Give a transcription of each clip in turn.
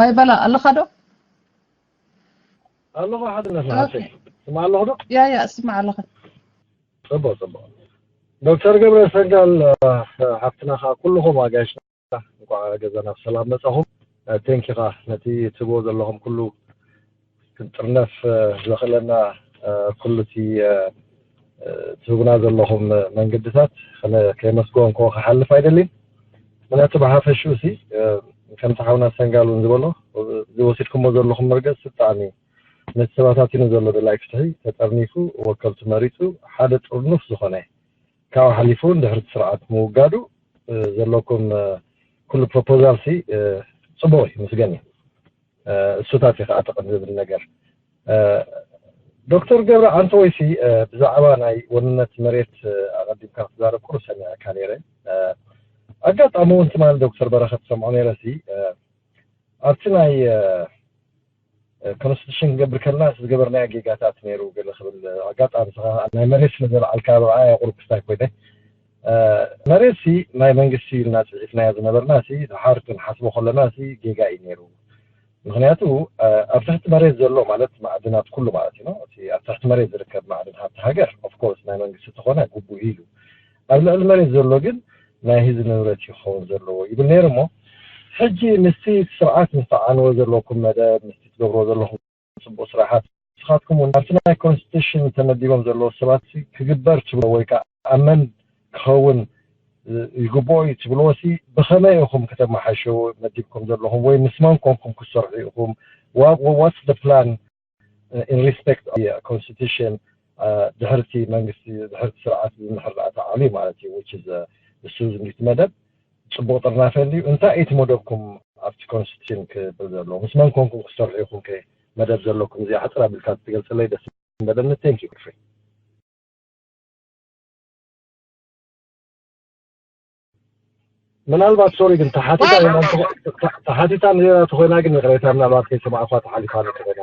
ዋይ በላ ኣለኻ ዶ? ኣለኹ ሓድነት ናተይ። ስማ ኣለኹ ዶ? ያ ያ እስማዕ ኣለኻ። ጽቡቅ ጽቡቅ። ዶክተር ገብረ ሰንጋል ሓፍትና ከዓ ኩልኹም ኣጋይሽና እንኳዕ ገዛና ብሰላም መጻኹም። ቴንኪ ኻ ነቲ ትብዎ ዘለኹም ኩሉ ክንጥርነፍ ዘኽእለና ኩሉ እቲ ትህቡና ዘለኹም መንገድታት ከየመስገንኩ ክሓልፍ ኣይደልን። ምክንያቱ ብሓፈሽኡ ሲ ከምቲ ሓውና ሰንጋል እውን ዝበሎ እዚ ወሲድኩሞ ዘለኹም መርገፂ ብጣዕሚ ነቲ ተባታቲኑ ዘሎ ደላይ ፍትሒ ተጠርኒፉ ወከልቱ መሪፁ ሓደ ጥርኑፍ ዝኾነ ካብኡ ሓሊፉ እውን ድሕርቲ ስርዓት ምውጋዱ ዘለኩም ኩሉ ፕሮፖዛል ሲ ፅቡቅ እዩ ምስገን እዩ። እሱታት እዩ ከዓ ተቐን ዝብል ነገር ዶክተር ገብረ ኣንተ ወይሲ ብዛዕባ ናይ ወንነት መሬት ኣቐዲምካ ክትዛረብ ቁሩብ ሰሚዐካ ነይረ። ኣጋጣሚ እውን ትማሊ ዶክተር በረኸት ሰምዖ ነይረ ሲ ኣብቲ ናይ ኮንስቲቱሽን ክገብር ከለና ዝገበርናዮ ጌጋታት ነይሩ ገለ ክብል ኣጋጣሚ ናይ መሬት ስለ ዘልዓልካ ብዓያ ቁሩብ ክስታይ ኮይነ መሬት ሲ ናይ መንግስቲ ኢልና ፅሒፍናዮ ዝነበርና ሲ ድሓር ክንሓስቦ ከለና ሲ ጌጋ እዩ ነይሩ። ምክንያቱ ኣብ ትሕቲ መሬት ዘሎ ማለት ማዕድናት ኩሉ ማለት እዩ እቲ ኣብ ትሕቲ መሬት ዝርከብ ማዕድን ሃብቲ ሃገር ኦፍኮርስ ናይ መንግስቲ ተኾነ ግቡእ እዩ ኢሉ ኣብ ልዕሊ መሬት ዘሎ ግን ናይ ህዝቢ ንብረት እዩ ክኸውን ዘለዎ ይብል ነይሩ እሞ ሕጂ ምስቲ ስርዓት ምስ ተዓንዎ ዘለኩም መደብ ምስቲ ትገብርዎ ዘለኹም ፅቡቅ ስራሓት ንስኻትኩም እውን ኣብቲ ናይ ኮንስቲቱሽን ተመዲቦም ዘለዉ ሰባት ክግበር ትብሎ ወይ ከዓ ኣመንድ ክኸውን ይግብኦ እዩ ትብልዎ ሲ ብኸመይ ኢኹም ከተመሓይሸዎ መዲብኩም ዘለኹም ወይ ምስ መን ኮንኩም ክትሰርሑ ኢኹም what's the plan in respect of constitution ድሕርቲ መንግስቲ ድሕርቲ ስርዓት ዝምሕር ዳኣ ተዓልዩ ማለት እዩ which is ንሱ ዝምልክት መደብ ፅቡቅ ጥርናፈ እንድዩ እንታይ እዩ እቲ መደብኩም ኣብቲ ኮንስቲቱሽን ክብል ዘለዎ ምስ መን ኮንኩም ክትሰርሑ ኢኹም ከ መደብ ዘለኩም እዚኣ ሕፅር ኣቢልካ ትገልፅለይ ደስ ምበለኒ thank you ክፍሪ ምናልባት ሶሪ ግን ተሓቲታ ተሓቲታ ነራ ተኮይና ግን ይቅሬታ ምናልባት ከይሰማዕኳ ተሓሊፋ ኣሎ ተኮይና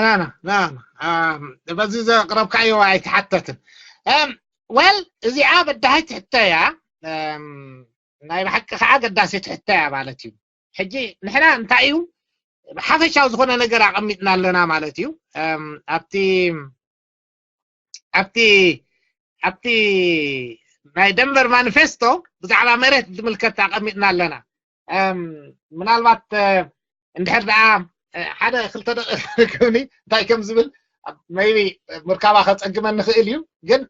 ናና ናና በዚ ዘቅረብካዮ ኣይተሓተትን well እዚኣ በዳሃይ ትሕተያ ናይ ብሓቂ ከዓ ገዳሲ ትሕተያ ማለት እዩ ሕጂ ንሕና እንታይ እዩ ሓፈሻዊ ዝኾነ ነገር ኣቐሚጥና ኣለና ማለት እዩ ኣብቲ ኣብቲ ኣብቲ ናይ ደንቨር ማኒፌስቶ ብዛዕባ መሬት ዝምልከት ኣቐሚጥና ኣለና ምናልባት እንድሕር ደኣ ሓደ ክልተ ደቂ ክብኒ እንታይ ከም ዝብል maybe ምርካባ ከፀግመ ንኽእል እዩ ግን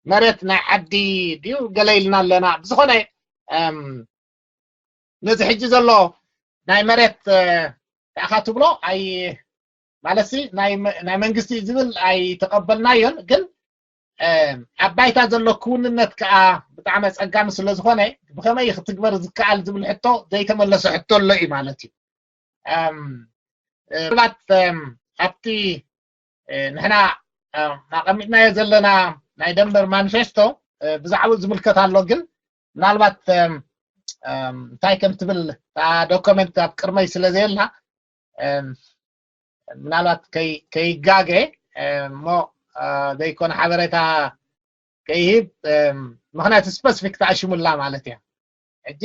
መሬት ናይ ዓዲ ድዩ ገለ ኢልና ኣለና ብዝኾነ ነዚ ሕጂ ዘሎ ናይ መሬት ተኣኻ ትብሎ ኣይ ማለትሲ ናይ መንግስቲ ዝብል ኣይተቀበልናዮን ግን ኣብ ባይታ ዘሎ ክውንነት ከዓ ብጣዕሚ ኣፀጋሚ ስለ ዝኾነ ብከመይ ክትግበር ዝከኣል ዝብል ሕቶ ዘይተመለሰ ሕቶ ኣሎ እዩ ማለት እዩ ምናልባት ኣብቲ ንሕና ኣቐሚጥናዮ ዘለና ናይ ደንበር ማኒፌስቶ ብዛዕባኡ ዝምልከት ኣሎ ግን ምናልባት እንታይ ከም ትብል ዶኮመንት ኣብ ቅድመይ ስለ ዘየላ ምናልባት ከይጋገ እሞ ዘይኮነ ሓበሬታ ከይህብ ምክንያቱ ስፐሲፊክ ተኣሽሙላ ማለት እያ ሕጂ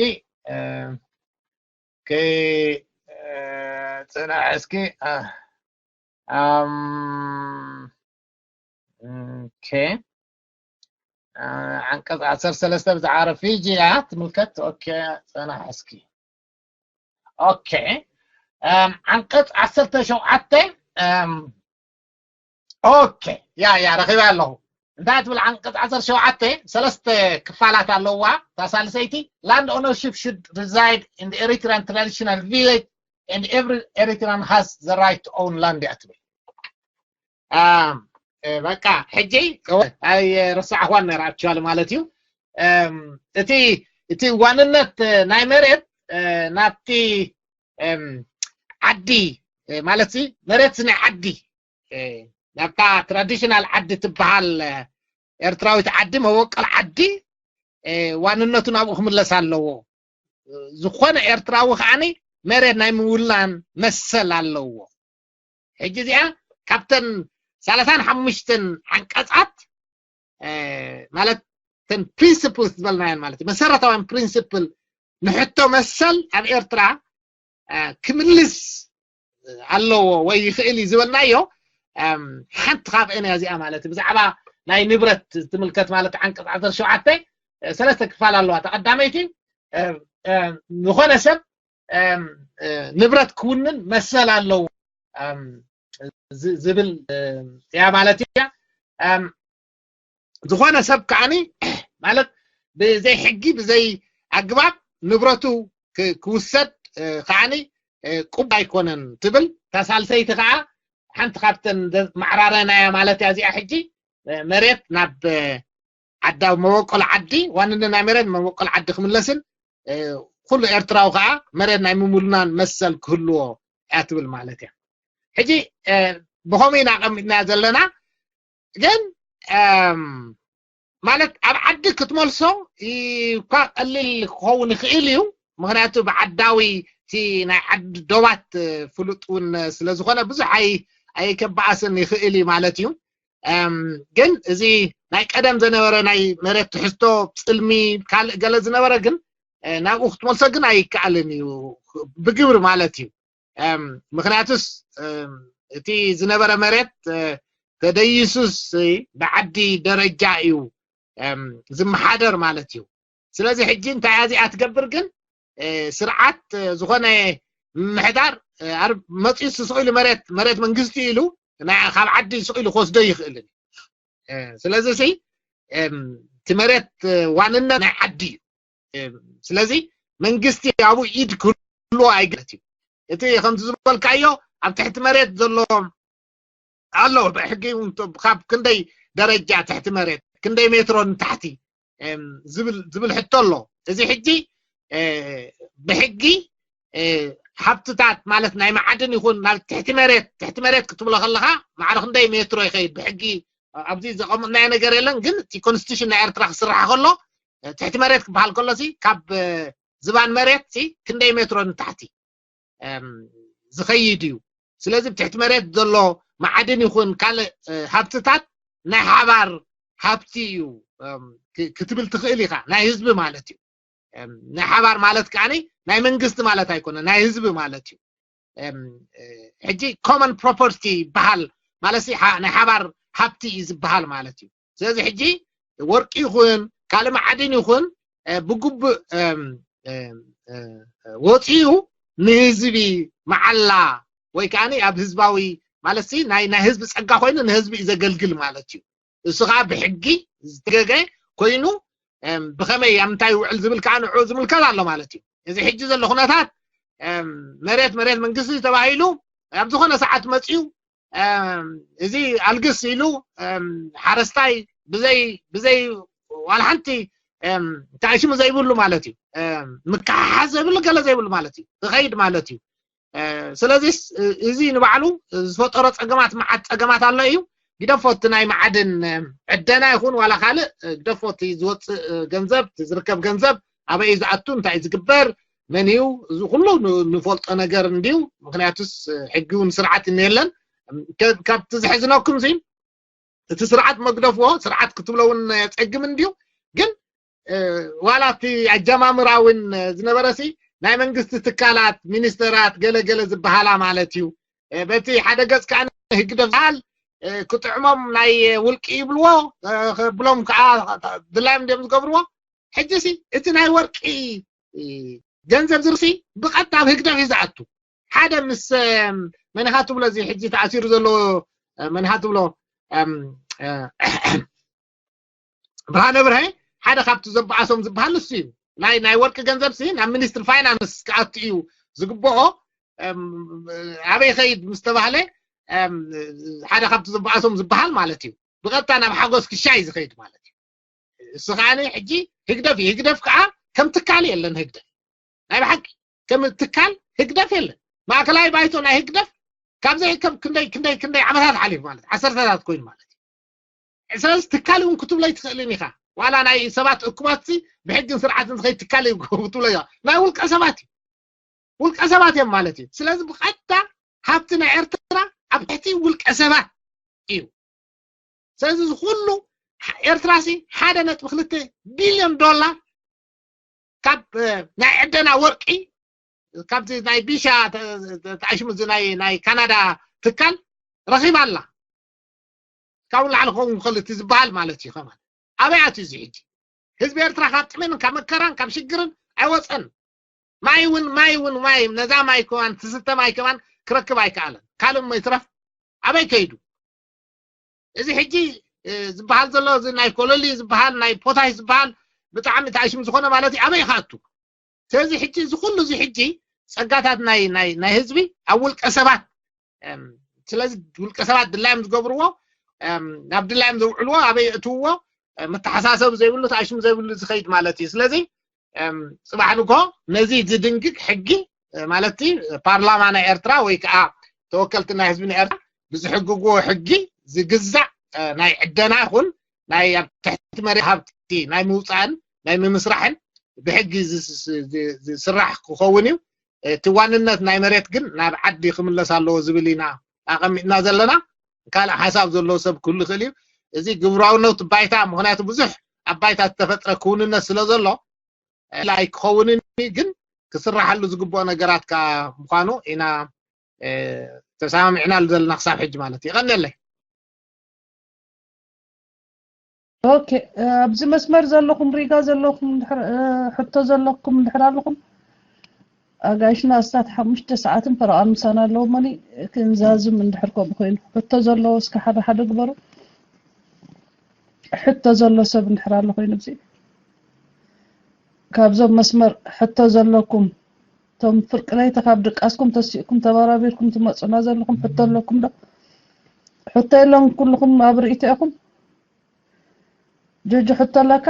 ጽናሕ እስኪ ኦኬ ዓንቀፅ ዓሰርተ ሰለስተ ብዛዕባ ረፊጂ እያ ትምልከት ኦኬ ፅናሕ እስኪ ኦኬ ዓንቀፅ ዓሰርተ ሸውዓተ ኦኬ ያ ያ ረኺበ ኣለኹ እንታይ ትብል ዓንቀፅ ዓሰርተ ሸውዓተ ሰለስተ ክፋላት ኣለዋ እታ ሳልሰይቲ land ownership should reside in the Eritrean traditional village and every Eritrean has the right to own land እያ ትብል በቃ ሕጂ ኣይረሳዕኳን ነራ actually ማለት እዩ እቲ እቲ ዋንነት ናይ መሬት ናብቲ ዓዲ ማለት መሬት ናይ ዓዲ ናብታ traditional ዓዲ ትበሃል ኤርትራዊት ዓዲ መበቆል ዓዲ ዋንነቱ ናብኡ ክምለስ ኣለዎ ዝኾነ ኤርትራዊ ከዓኒ መሬት ናይ ምውላን መሰል ኣለዎ ሕጂ እዚኣ ካብተን ሰላሳን ሓሙሽተን ዓንቀፃት ማለት ተን principles ዝበልናየን ማለት እዩ መሰረታውያን principle ንሕቶ መሰል ኣብ ኤርትራ ክምልስ ኣለዎ ወይ ይኽእል እዩ ዝበልናዮ ሓንቲ ካብአን እያ እዚኣ። ማለት ብዛዕባ ናይ ንብረት ትምልከት፣ ማለት ዓንቀፅ ዓሰርተ ሸውዓተ ሰለስተ ክፋል ኣለዋ። ተቐዳመይቲ ዝኾነ ሰብ ንብረት ክውንን መሰል ኣለዎ ዝብል እያ ማለት እያ። ዝኾነ ሰብ ከዓኒ ማለት ብዘይ ሕጊ ብዘይ ኣግባብ ንብረቱ ክውሰድ ከዓኒ ቁብ ኣይኮነን ትብል። እታ ሳልሰይቲ ከዓ ሓንቲ ካብተን ማዕራረናያ ማለት እያ እዚኣ። ሕጂ መሬት ናብ ዓዳ መበቆል ዓዲ፣ ዋንነት ናይ መሬት መበቆል ዓዲ ክምለስን ኩሉ ኤርትራዊ ከዓ መሬት ናይ ምምሉናን መሰል ክህልዎ እያ ትብል ማለት እያ። ሕጂ ብኸምኡ ኢና ቀሚጥናያ ዘለና። ግን ማለት ኣብ ዓዲ ክትመልሶ እኳ ቀሊል ክኸውን ይኽእል እዩ። ምክንያቱ ብዓዳዊ እቲ ናይ ዓዲ ዶባት ፍሉጥ እውን ስለ ዝኾነ ብዙሕ ኣይከበኣስን ይኽእል እዩ ማለት እዩ። ግን እዚ ናይ ቀደም ዘነበረ ናይ መሬት ትሕዝቶ፣ ፅልሚ፣ ካልእ ገለ ዝነበረ ግን ናብኡ ክትመልሶ ግን ኣይከኣልን እዩ ብግብሪ ማለት እዩ። ምክንያቱስ እቲ ዝነበረ መሬት ተደይሱስ ብዓዲ ደረጃ እዩ ዝመሓደር ማለት እዩ። ስለዚ ሕጂ እንታይ እያ እዚኣ ትገብር ግን ስርዓት ዝኾነ ምምሕዳር መፂኡ ስቕ ኢሉ መሬት መሬት መንግስቲ ኢሉ ካብ ዓዲ ስቕ ኢሉ ክወስዶ ይኽእልን። ስለዚ እቲ መሬት ዋንነት ናይ ዓዲ እዩ። ስለዚ መንግስቲ ኣብኡ ኢድ ክህልዎ ኣይግለት እዩ። እቲ ከምዚ ዝበልካዮ ኣብ ትሕቲ መሬት ዘሎ ኣሎ ብሕጊ ካብ ክንደይ ደረጃ ትሕቲ መሬት ክንደይ ሜትሮ ንታሕቲ ዝብል ሕቶ ኣሎ። እዚ ሕጂ ብሕጊ ሃብትታት ማለት ናይ መዓድን ይኹን ናብ ትሕቲ መሬት ትሕቲ መሬት ክትብሎ ከለኻ ማዕረ ክንደይ ሜትሮ ይኸይድ ብሕጊ ኣብዚ ዘቐመጥናዮ ነገር የለን። ግን እቲ ኮንስቲቱሽን ናይ ኤርትራ ክስራሕ ከሎ ትሕቲ መሬት ክበሃል ከሎ ካብ ዝባን መሬት ክንደይ ሜትሮ ንታሕቲ ዝኸይድ እዩ። ስለዚ ትሕቲ መሬት ዘሎ መዓድን ይኹን ካልእ ሃብትታት ናይ ሓባር ሃብቲ እዩ ክትብል ትኽእል ኢኻ። ናይ ህዝቢ ማለት እዩ። ናይ ሓባር ማለት ከዓ ናይ መንግስቲ ማለት ኣይኮነ፣ ናይ ህዝቢ ማለት እዩ። ሕጂ ኮመን ፕሮፐርቲ ይበሃል ማለት ናይ ሓባር ሃብቲ እዩ ዝበሃል ማለት እዩ። ስለዚ ሕጂ ወርቂ ይኹን ካልእ መዓድን ይኹን ብግቡእ ወፂኡ ንህዝቢ መዓላ ወይ ከዓ ኣብ ህዝባዊ ማለት ናይ ናይ ህዝቢ ፀጋ ኮይኑ ንህዝቢ እዩ ዘገልግል ማለት እዩ። እሱ ከዓ ብሕጊ ዝተገገ ኮይኑ ብኸመይ ኣብ ምንታይ ይውዕል ዝብል ከዓ ንዑ ዝምልከት ኣሎ ማለት እዩ። እዚ ሕጂ ዘሎ ኩነታት መሬት መሬት መንግስቲ ተባሂሉ ኣብ ዝኾነ ሰዓት መፅዩ እዚ ኣልግስ ኢሉ ሓረስታይ ብዘይ ብዘይ ዋላ ሓንቲ እንታይ ሽሙ ዘይብሉ ማለት እዩ። ምክሓሓስ ዘይብሉ ገለ ዘይብሉ ማለት እዩ። ዝኸይድ ማለት እዩ። ስለዚስ እዚ ንባዕሉ ዝፈጠሮ ፀገማት መዓት ፀገማት ኣሎ እዩ። ግደፎ እቲ ናይ መዓድን ዕደና ይኹን ዋላ ካልእ ግደፎ እቲ ዝወፅእ ገንዘብ እቲ ዝርከብ ገንዘብ ኣበይ እዩ ዝኣቱ እንታይ እዩ ዝግበር መን እዩ እዚ ኩሉ ንፈልጦ ነገር እንድዩ። ምክንያቱስ ሕጊ እውን ስርዓት የለን። ካብቲ ዘሕዝነኩም ሲ እቲ ስርዓት መግደፍዎ ስርዓት ክትብሎ እውን የፀግም እንድዩ። ግን ዋላ እቲ ኣጀማምራ እውን ዝነበረ ሲ ናይ መንግስቲ ትካላት ሚኒስተራት ገለገለ ዝበሃላ ማለት እዩ። በቲ ሓደ ገፅ ከዓ ህግደፍ ዝበሃል ክጥዕሞም ናይ ውልቂ ይብልዎ ብሎም ከዓ ድላዮም እንድዮም ዝገብርዎ። ሕጂ ሲ እቲ ናይ ወርቂ ገንዘብ ዝርሲ ብቐጥታ ኣብ ህግደፍ እዩ ዝኣቱ። ሓደ ምስ መንሃ ትብሎ እዚ ሕጂ ተኣሲሩ ዘሎ መንሃ ትብሎ ብርሃነ ብርሀ ሓደ ካብቲ ዘበኣሶም ዝበሃል ንሱ እዩ። ናይ ናይ ወርቂ ገንዘብ ሲ ናብ ሚኒስትሪ ፋይናንስ ክኣቱ እዩ ዝግብኦ። ኣበይ ኸይድ ምስ ተባህለ ሓደ ካብቲ ዘበኣሶም ዝበሃል ማለት እዩ። ብቐጥታ ናብ ሓጎስ ክሻይ ዝኸይድ ማለት እዩ። እሱ ከዓ ሕጂ ህግደፍ እዩ። ህግደፍ ከዓ ከም ትካል የለን። ህግደፍ ናይ ብሓቂ ከም ትካል ህግደፍ የለን። ማእከላይ ባይቶ ናይ ህግደፍ ካብ ዘይርከብ ክንደይ ክንደይ ክንደይ ዓመታት ሓሊፉ ማለት ዓሰርተታት ኮይኑ ማለት እዩ። ስለዚ ትካል እውን ክትብሎ ኣይትኽእልን ኢኻ። ዋላ ናይ ሰባት እኩባት ብሕግን ስርዓትን ዝኸይድ ትካል እዩ ክትብሎ ኢኻ። ናይ ውልቀ ሰባት እዩ። ውልቀ ሰባት እዮም ማለት እዩ። ስለዚ ብቐጥታ ሃብቲ ናይ ኤርትራ ኣብ ትሕቲ ውልቀ ሰባት እዩ። ስለዚ እዚ ኩሉ ኤርትራ ሲ ሓደ ነጥቢ ክልተ ቢልዮን ዶላር ካብ ናይ ዕደና ወርቂ ካብዚ ናይ ቢሻ ተኣሽሙ እዚ ናይ ካናዳ ትካል ረኺባ ኣላ። ካብኡ ንላዕሊ ክኸውን ክኽእል እቲ ዝበሃል ማለት እዩ። ከማን ኣበይ ኣትዩ እዚ ሕጂ? ህዝቢ ኤርትራ ካብ ጥሜትን ካብ መከራን ካብ ሽግርን ኣይወፀን። ማይ እውን ማይ እውን ማይ ነዛ ማይ ከማን ትስተ ማይ ከማን ክረክብ ኣይከኣለን። ካልእ እሞ ይትረፍ ኣበይ ከይዱ? እዚ ሕጂ ዝበሃል ዘሎ እዚ ናይ ኮለሊ ዝበሃል ናይ ፖታሽ ዝበሃል ብጣዕሚ ተኣሽሙ ዝኾነ ማለት እዩ ኣበይ ይኸኣቱ? ስለዚ ሕጂ እዚ ኩሉ እዚ ሕጂ ጸጋታት ናይ ናይ ናይ ህዝቢ ኣብ ውልቀ ሰባት ስለዚ ውልቀ ሰባት ድላዮም ዝገብርዎ ናብ ድላዮም ዘውዕልዎ ኣበይ የእትውዎ? መተሓሳሰብ ዘይብሉ ተኣሽሙ ዘይብሉ ዝኸይድ ማለት እዩ። ስለዚ ጽባሕ ንግሆ ነዚ ዝድንግግ ሕጊ ማለት ፓርላማ ናይ ኤርትራ ወይ ከዓ ተወከልቲ ናይ ህዝቢ ናይ ኤርትራ ብዝሕግግዎ ሕጊ ዝግዛእ ናይ ዕደና ይኹን ናይ ኣብ ትሕቲ መሬት ሃብቲ ናይ ምውፃእን ናይ ምምስራሕን ብሕጊ ዝስራሕ ክኸውን እዩ። እቲ ዋንነት ናይ መሬት ግን ናብ ዓዲ ክምለስ ኣለዎ ዝብል ኢና ኣቐሚጥና ዘለና። ካልእ ሓሳብ ዘለዎ ሰብ ክህሉ ይኽእል እዩ። እዚ ግብራውነት ባይታ፣ ምኽንያቱ ብዙሕ ኣብ ባይታ ዝተፈጥረ ክውንነት ስለ ዘሎ ኣይክኸውንን እዩ፣ ግን ክስራሓሉ ዝግብኦ ነገራት ከኣ ምዃኑ ኢና ተሰማሚዕናሉ ዘለና ክሳብ ሕጂ ማለት እዩ። የቐንየለይ። ኦኬ፣ ኣብዚ መስመር ዘለኹም ሪጋ ዘለኹም ሕቶ ዘለኩም እንድሕር ኣለኹም ኣጋይሽና ኣስታት ሓሙሽተ ሰዓትን ፈረቓን ምሳና ኣለዉ። መኒ ክንዛዝም እንድሕር ከምኡ ኮይኑ ሕቶ ዘለዎ እስከ ሓደ ሓደ ግበሩ። ሕቶ ዘሎ ሰብ እንድሕር ኣሎ ኮይኑ እዚ ካብዞም መስመር ሕቶ ዘለኩም እቶም ፍርቂ ለይቲ ካብ ድቃስኩም ተሲእኩም ተበራቢርኩም ትመፁና ዘለኹም ሕቶ ኣለኩም ዶ? ሕቶ የለን። ኩልኹም ኣብ ርእይቶ ኢኹም። ጆጆ ሕቶ ኣለካ?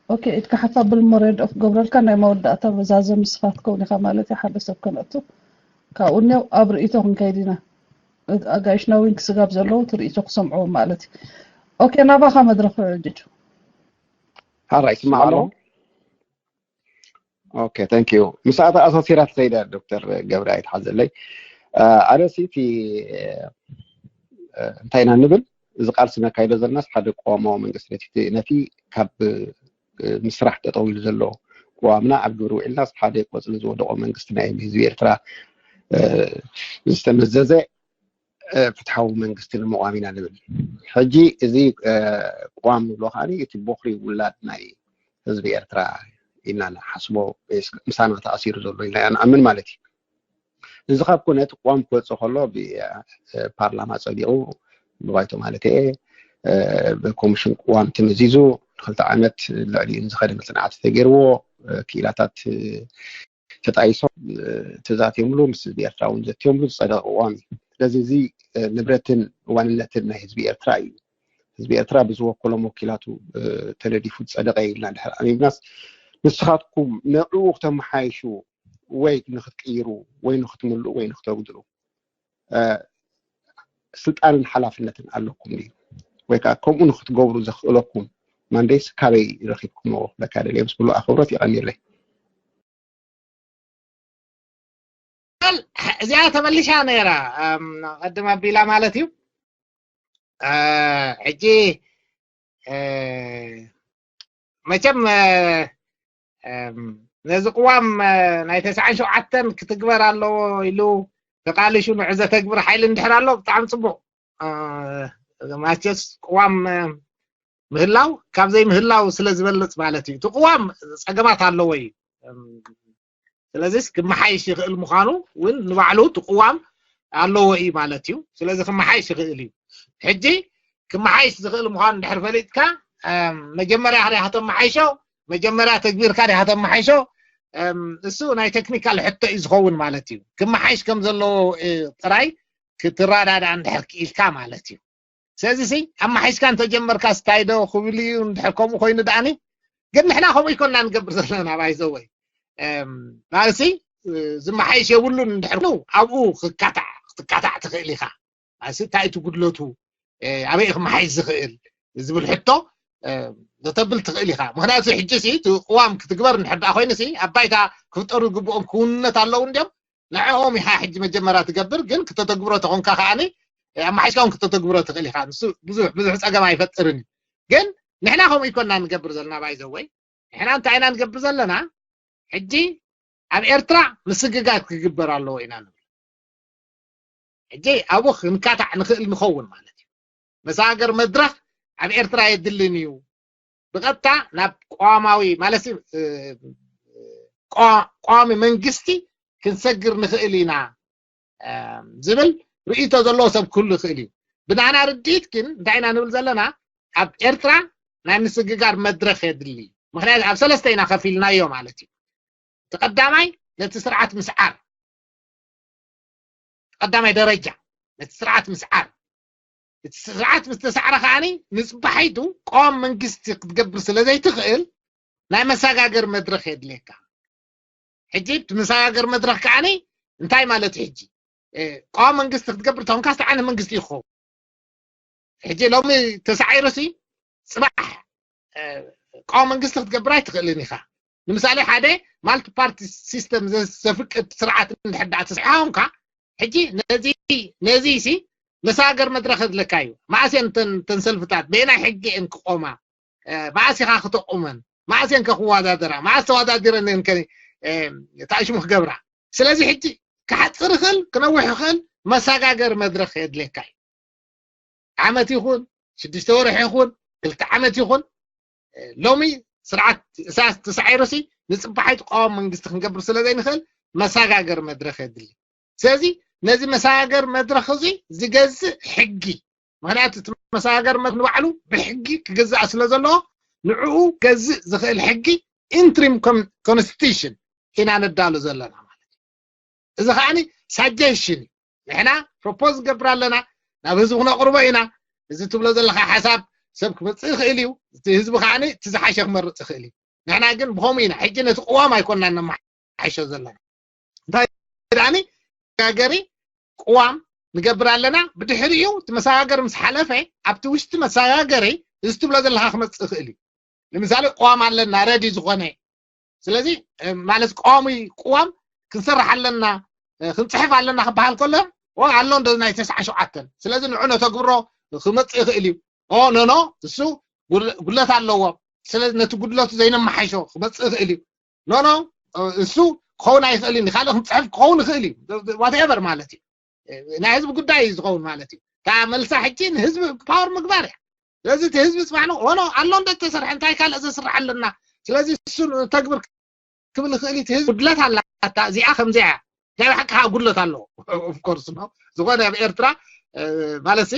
ኦኬ፣ ኢድካ ሓፍ ኣብል እሞ ሬድኦ ክገብረልካ ናይ መወዳእታ በዛዘ ምስፋት ከውን ኢኻ ማለት እዩ። ሓደ ሰብ ከነእቱ ካብኡ እኒው ኣብ ርእይቶ ክንከይድ ኢና። ኣጋይሽና ዊን ክስጋብ ዘለዉ ትርእይቶ ክሰምዕዎ ማለት እዩ። ኦኬ፣ ናባኻ መድረኽ ጆጆ። ሓራይ ይስማዕ ኣሎ። ኦኬ፣ ታንክ ዩ። ምስኣ ተኣሳሲራ ትኸይዳ ዶክተር ገብረ ኣይትሓዘለይ። ኣነ ሲ እቲ እንታይ ኢና ንብል፣ እዚ ቃልሲ ነካይዶ ዘለናስ ሓደ ቅዋማዊ መንግስቲ ነቲ ነቲ ካብ ምስራሕ ጠጠው ኢሉ ዘሎ ቅዋምና ኣብ ግብሪ ውዒልናስ ሓደ ቆፅሊ ዝወደቆ መንግስቲ ናይ ህዝቢ ኤርትራ ዝተመዘዘ ፍትሓዊ መንግስቲ ንምቋም ኢና ንብል። ሕጂ እዚ ቅዋም ንብሎ ከዓ እቲ ቦኽሪ ውላድ ናይ ህዝቢ ኤርትራ ኢና ንሓስቦ፣ ምሳና ተኣሲሩ ዘሎ ኢና ንኣምን ማለት እዩ። እዚ ካብ ኮነ እቲ ቅዋም ክወፅእ ከሎ ብፓርላማ ፀዲቑ ብባይቶ ማለት እየ ብኮሚሽን ቅዋም ተመዚዙ ንክልተ ዓመት ልዕሊኡ ዝኸደ መፅናዕቲ ተገይርዎ ክኢላታት ተጣይሶም ተዛትየምሉ ምስ ህዝቢ ኤርትራ እውን ዘትዮምሉ ዝፀደቐ ቅዋም እዩ። ስለዚ እዚ ንብረትን ዋንነትን ናይ ህዝቢ ኤርትራ እዩ። ህዝቢ ኤርትራ ብዝወከሎም ወኪላቱ ተነዲፉ ዝፀደቐ ኢልና ድሕር ኣሚምናስ ንስኻትኩም ንዕኡ ክተመሓይሹ ወይ ንክትቅይሩ ወይ ንክትምልኡ ወይ ንክተጉድሉ ስልጣንን ሓላፍነትን ኣለኩም ድዩ? ወይ ከዓ ከምኡ ንክትገብሩ ዘኽእለኩም ማንዴስ ካበይ ረኪብኩሞ ክብለካ ደልየ ምስ ኩሉ ኣኽብሮት የቐንየለይ። እዚኣ ተመሊሻ ነይራ ቀድም ኣቢላ ማለት እዩ። ሕጂ መቸም ነዚ ቅዋም ናይ ተስዓን ሸውዓተን ክትግበር ኣለዎ ኢሉ ተቃሊሹ ንዑ ዘተግብር ሓይሊ እንድሕር ኣሎ ብጣዕሚ ፅቡቅ። ማቸስ ቅዋም ምህላው ካብ ዘይምህላው ስለ ዝበልፅ ማለት እዩ። እቲ ቅዋም ፀገማት ኣለዎ እዩ። ስለዚስ ክመሓይሽ ይኽእል ምዃኑ እውን ንባዕሉ እቲ ቅዋም ኣለዎ እዩ ማለት እዩ። ስለዚ ክመሓይሽ ይኽእል እዩ። ሕጂ ክመሓይሽ ዝኽእል ምዃኑ እንድሕር ፈሊጥካ መጀመርያ ዲኻ ተመሓይሾ፣ መጀመርያ ተግቢርካ ዲኻ ተመሓይሾ፣ እሱ ናይ ቴክኒካል ሕቶ እዩ ዝኸውን ማለት እዩ። ክመሓይሽ ከም ዘለዎ ጥራይ ክትረዳዳእ እንድሕር ክኢልካ ማለት እዩ። ስለዚ ሲ ኣመሓይሽካ እንተጀመርካ ስታይ ዶ ክብል እዩ እንድሕር ከምኡ ኮይኑ ደኣኒ ግን ንሕና ከምኡ ይኮንና ንገብር ዘለና ባይዘወይ ማለት ሲ ዝመሓይሽ የብሉን እንድሕር ኣብኡ ክካታዕ ክትካታዕ ትኽእል ኢኻ። ማለት እንታይ እቲ ጉድለቱ ኣበይ ክመሓይሽ ዝኽእል ዝብል ሕቶ ዘተብል ትኽእል ኢኻ። ምክንያቱ ሕጂ ሲ እቲ ቅዋም ክትግበር እንድሕር ደኣ ኮይኑ ሲ ኣብ ባይታ ክፍጠሩ ዝግብኦም ክውንነት ኣለዉ እንዲዮም ንዕኦም ኢኻ ሕጂ መጀመርያ ትገብር ግን ክተተግብሮ ተኾንካ ከዓኒ ኣመሓይሽካ እውን ክተተግብሮ ትኽእል ኢኻ። ንሱ ብዙሕ ብዙሕ ፀገም ኣይፈጥርን እዩ። ግን ንሕና ከምኡ ይኮና ንገብር ዘለና ባይዘወይ ንሕና እንታይ ኢና ንገብር ዘለና ሕጂ ኣብ ኤርትራ ምስግጋር ክግበር ኣለዎ ኢና ንብል። ሕጂ ኣብኡ ክንካታዕ ንኽእል ንኸውን ማለት እዩ። መሰጋገሪ መድረኽ ኣብ ኤርትራ የድልን እዩ። ብቐጥታ ናብ ቀዋማዊ ማለት እ፣ ቀዋ- ቀዋሚ መንግስቲ ክንሰግር ንኽእል ኢና እ፣ ዝብል ርእይቶ ዘለዎ ሰብ ክህሉ ይኽእል እዩ። ብናና ርድኢት ግን እንታይ ኢና ንብል ዘለና? ኣብ ኤርትራ ናይ ምስግጋር መድረኽ የድሊ። ምክንያቱ ኣብ ሰለስተ ኢና ከፊልናዮ ማለት እዩ። እቲ ቀዳማይ ነቲ ስርዓት ምስዓር፣ ቀዳማይ ደረጃ ነቲ ስርዓት ምስዓር። እቲ ስርዓት ምስ ተሳዕረ ከዓኒ ንፅባሒቱ ቀዋም መንግስቲ ክትገብር ስለ ዘይትኽእል ናይ መሰጋገር መድረኽ የድልየካ። ሕጂ እቲ መሰጋገር መድረኽ ከዓኒ እንታይ ማለት እዩ? ሕጂ እ፣ ቀዋም መንግስቲ ክትገብር ተኾንካ እንታይ ዓይነት መንግስቲ ይኸውን? ሕጂ ሎሚ ተሳዒሩሲ ፅባሕ እ፣ ቀዋም መንግስቲ ክትገብር ኣይትኽእልን ኢኻ። ንምሳሌ ሓደ ማልቲ ፓርቲ ሲስተም ዘ- ዘፍቅድ ስርዓት እንድሕር ደኣ ተስሒኻ ኮንካ ሕጂ ነዚ ነዚ ሲ መሰጋገሪ መድረኽ የድለካ እዩ። መዓስ እየን እተን እተን ሰልፍታት በየናይ ሕጊ እየን ክቆማ? እ፣ መዓስ ኢኻ ክተቁመን? መዓስ እየን ከ ክወዳደራ? መዓስ ተወዳዲረን እየን ከ እ፣ ተኣሽሙ ክገብራ? ስለዚ ሕጂ ክሓፅር ይኽእል ክነውሕ ይኽእል መሰጋገሪ መድረኽ የድልየካ እዩ። ዓመት ይኹን ሽዱሽተ ወርሒ ይኹን ክልተ ዓመት ይኹን ሎሚ ስርዓት ኢሳያስ ተሳዒሩሲ ንፅባሒቱ ቀዋም መንግስቲ ክንገብር ስለ ዘይንኽእል መሰጋገሪ መድረኽ የድሊ። ስለዚ ነዚ መሰጋገሪ መድረኽ እዚ ዝገዝእ ሕጊ፣ ምክንያቱ እቲ መሰጋገሪ መድረኽ ንባዕሉ ብሕጊ ክግዛእ ስለ ዘለዎ ንዕኡ ገዝእ ዝኽእል ሕጊ ኢንትሪም ኮንስቲቱሽን ኢና ነዳሉ ዘለና ማለት እዩ። እዚ ከዓኒ ሳጀሽን እዩ። ንሕና ፕሮፖዝ ንገብር ኣለና፣ ናብ ህዝቢ ክነቕርቦ ኢና። እዚ ትብሎ ዘለካ ሓሳብ ሰብ ክመፅእ ይኽእል እዩ። እቲ ህዝቢ ከዓኒ እቲ ዝሓሸ ክመርፅ ይኽእል እዩ። ንሕና ግን ብኸምኡ ኢና። ሕጂ ነቲ ቅዋም ኣይኮንና ነመሓይሾ ዘለና። እንታይ ደኣኒ መሰጋገሪ ቅዋም ንገብር ኣለና። ብድሕሪኡ እቲ መሰጋገሪ ምስ ሓለፈ ኣብቲ ውሽጢ መሰጋገሪ እዚ ትብሎ ዘለካ ክመፅእ ይኽእል እዩ። ንምሳሌ ቅዋም ኣለና ረዲ ዝኾነ ስለዚ ማለት ቀዋሚ ቅዋም ክንሰርሕ ኣለና ክንፅሕፍ ኣለና ክበሃል ከሎ ኣሎ እንዶ ናይ ተስዓ ሸውዓተን ስለዚ ንዑ ነተግብሮ ክመፅእ ይኽእል እዩ። ኖኖ እሱ ጉድለት ኣለዎ። ስለዚ ነቲ ጉድለቱ ዘይነመሓይሾ ክመፅእ ይኽእል እዩ። ኖኖ እሱ ክኸውን ኣይኽእልን ካልእ ክንፅሕፍ ክኸውን ይኽእል እዩ። ዋትኤቨር ማለት እዩ። ናይ ህዝቢ ጉዳይ እዩ ዝኸውን ማለት እዩ። እታ መልሳ ሕጂ ንህዝቢ ፓወር ምግባር እያ። ስለዚ እቲ ህዝቢ ፅባሕ ነው ሆኖ ኣሎ እንደ ተሰርሐ እንታይ ካልእ ዘስርሕ ኣለና። ስለዚ እሱ ተግብር ክብል ይኽእል እቲ ህዝቢ ጉድለት ኣላታ እዚኣ ከምዚኣ እያ። ናይ ብሓቂ ከዓ ጉድለት ኣለዎ። ኦፍኮርስ ነው ዝኾነ ኣብ ኤርትራ ማለት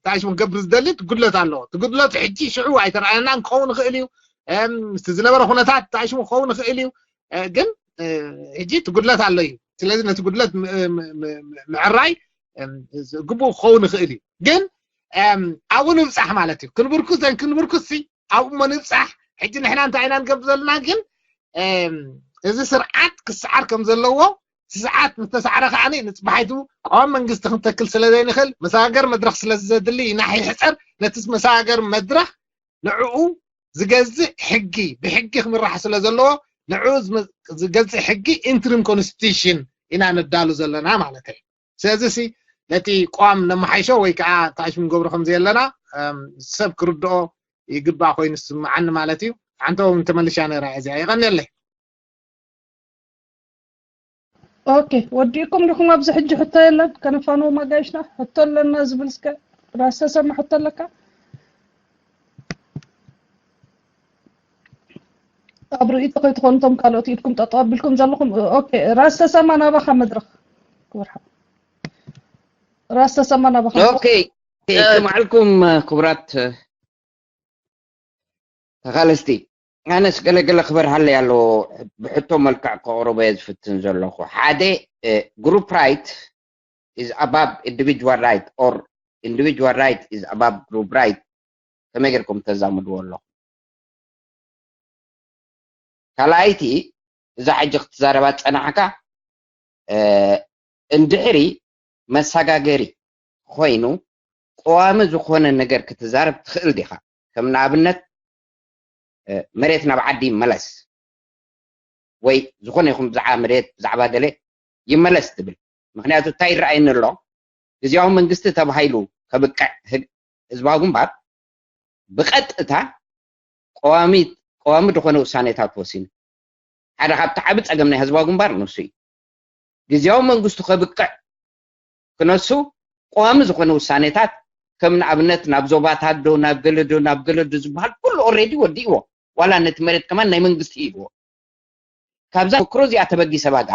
ታሽሙ ክገብር ዝደሊ እቲ ጉድለት ኣለዎ። እቲ ጉድለት ሕጂ ሽዑ ኣይተረኣየናን ክኸውን ይኽእል እዩ። ምስቲ ዝነበረ ኩነታት ታሽሙ ክኸውን ይኽእል እዩ። ግን ሕጂ እቲ ጉድለት ኣሎ እዩ። ስለዚ ነቲ ጉድለት ምዕራይ ግቡእ ክኸውን ይኽእል እዩ። ግን ኣብኡ ንብፃሕ ማለት እዩ። ክንብርኩስ ዘን ክንብርኩስ ሲ ኣብኡ እሞ ንብፃሕ። ሕጂ ንሕና እንታይ ኢና ንገብር ዘለና ግን እዚ ስርዓት ክሰዓር ከም ዘለዎ ስርዓት ምስተሰዓረ ከዓኒ ንፅባሒቱ ቀዋም መንግስቲ ክንተክል ስለ ዘይንኽእል መሰጋገር መድረኽ ስለ ዘድሊ ኢና ይሕፀር ነቲ መሰጋገር መድረኽ ንዕኡ ዝገዝእ ሕጊ ብሕጊ ክምራሕ ስለ ዘለዎ ንዕኡ ዝገዝእ ሕጊ ኢንትሪም ኮንስቲቱሽን ኢና ነዳሉ ዘለና ማለት እዩ። ስለዚ ሲ ነቲ ቋም ነመሓይሾ ወይ ከዓ ታሽም ገብሮ ከም ዘየለና ሰብ ክርድኦ ይግባእ ኮይኑ ዝስምዓኒ ማለት እዩ። ሓንተ እውን ተመልሻ ነራ እዚኣ ይቐንየለይ። ኦኬ ወዲእኩም ዲኹም ኣብዚ ሕጂ ሕቶ የለን ከነፋንዎም ኣጋይሽና ሕቶ ኣለና ዝብል እስከ ራስ ተሰማ ሕቶ ኣለካ ኣብ ርእይቶ ከይትኾኑ እቶም ካልኦት ኢድኩም ጠጠው ኣቢልኩም ዘለኹም ኦኬ ራስ ተሰማ ናባኻ መድረኽ ክብርሓ ራስ ተሰማ ናባኻ ኦኬ ከመዓልኩም ክቡራት ተኻለስቲ ኣነስ ገለገለ ክበርሃለይ ኣለዎ ብሕቶ መልክዕ ከቕርቦ እየ ዝፍትን ዘለኹ ሓደ group right is above individual right or individual right is above group right ከመይ ጌርኩም ተዛምድዎ ኣለኹም ካልኣይቲ እዛ ሕጂ ክትዛረባ ዝፀናሕካ እንድሕሪ መሰጋገሪ ኮይኑ ቀዋሚ ዝኾነ ነገር ክትዛረብ ትኽእል ዲኻ ከም ንኣብነት መሬት ናብ ዓዲ ይመለስ ወይ ዝኾነ ይኹን ብዛዕባ መሬት ብዛዕባ ገለ ይመለስ ትብል ምክንያቱ እንታይ ይረኣየኒ ኣሎ ግዜያዊ መንግስቲ ተባሂሉ ከብቅዕ ህዝባዊ ግንባር ብቐጥታ ቀዋሚ ዝኾነ ውሳኔታት ወሲኑ ሓደ ካብቲ ዓቢ ጸገም ናይ ህዝባዊ ግንባር ንሱ እዩ። ግዝያዊ መንግስቱ ከብቅዕ ክነሱ ቀዋሚ ዝኾነ ውሳኔታት ከም ንኣብነት ናብ ዞባታት ዶ ናብ ገለ ዶ ናብ ገለ ዶ ዝበሃል ኩሉ ኦልሬዲ ወዲእዎ። ዋላ ነቲ መሬት ከማን ናይ መንግስቲ ኢልዎ። ካብዛ ክሮ እዚኣ ተበጊሰ ባጋ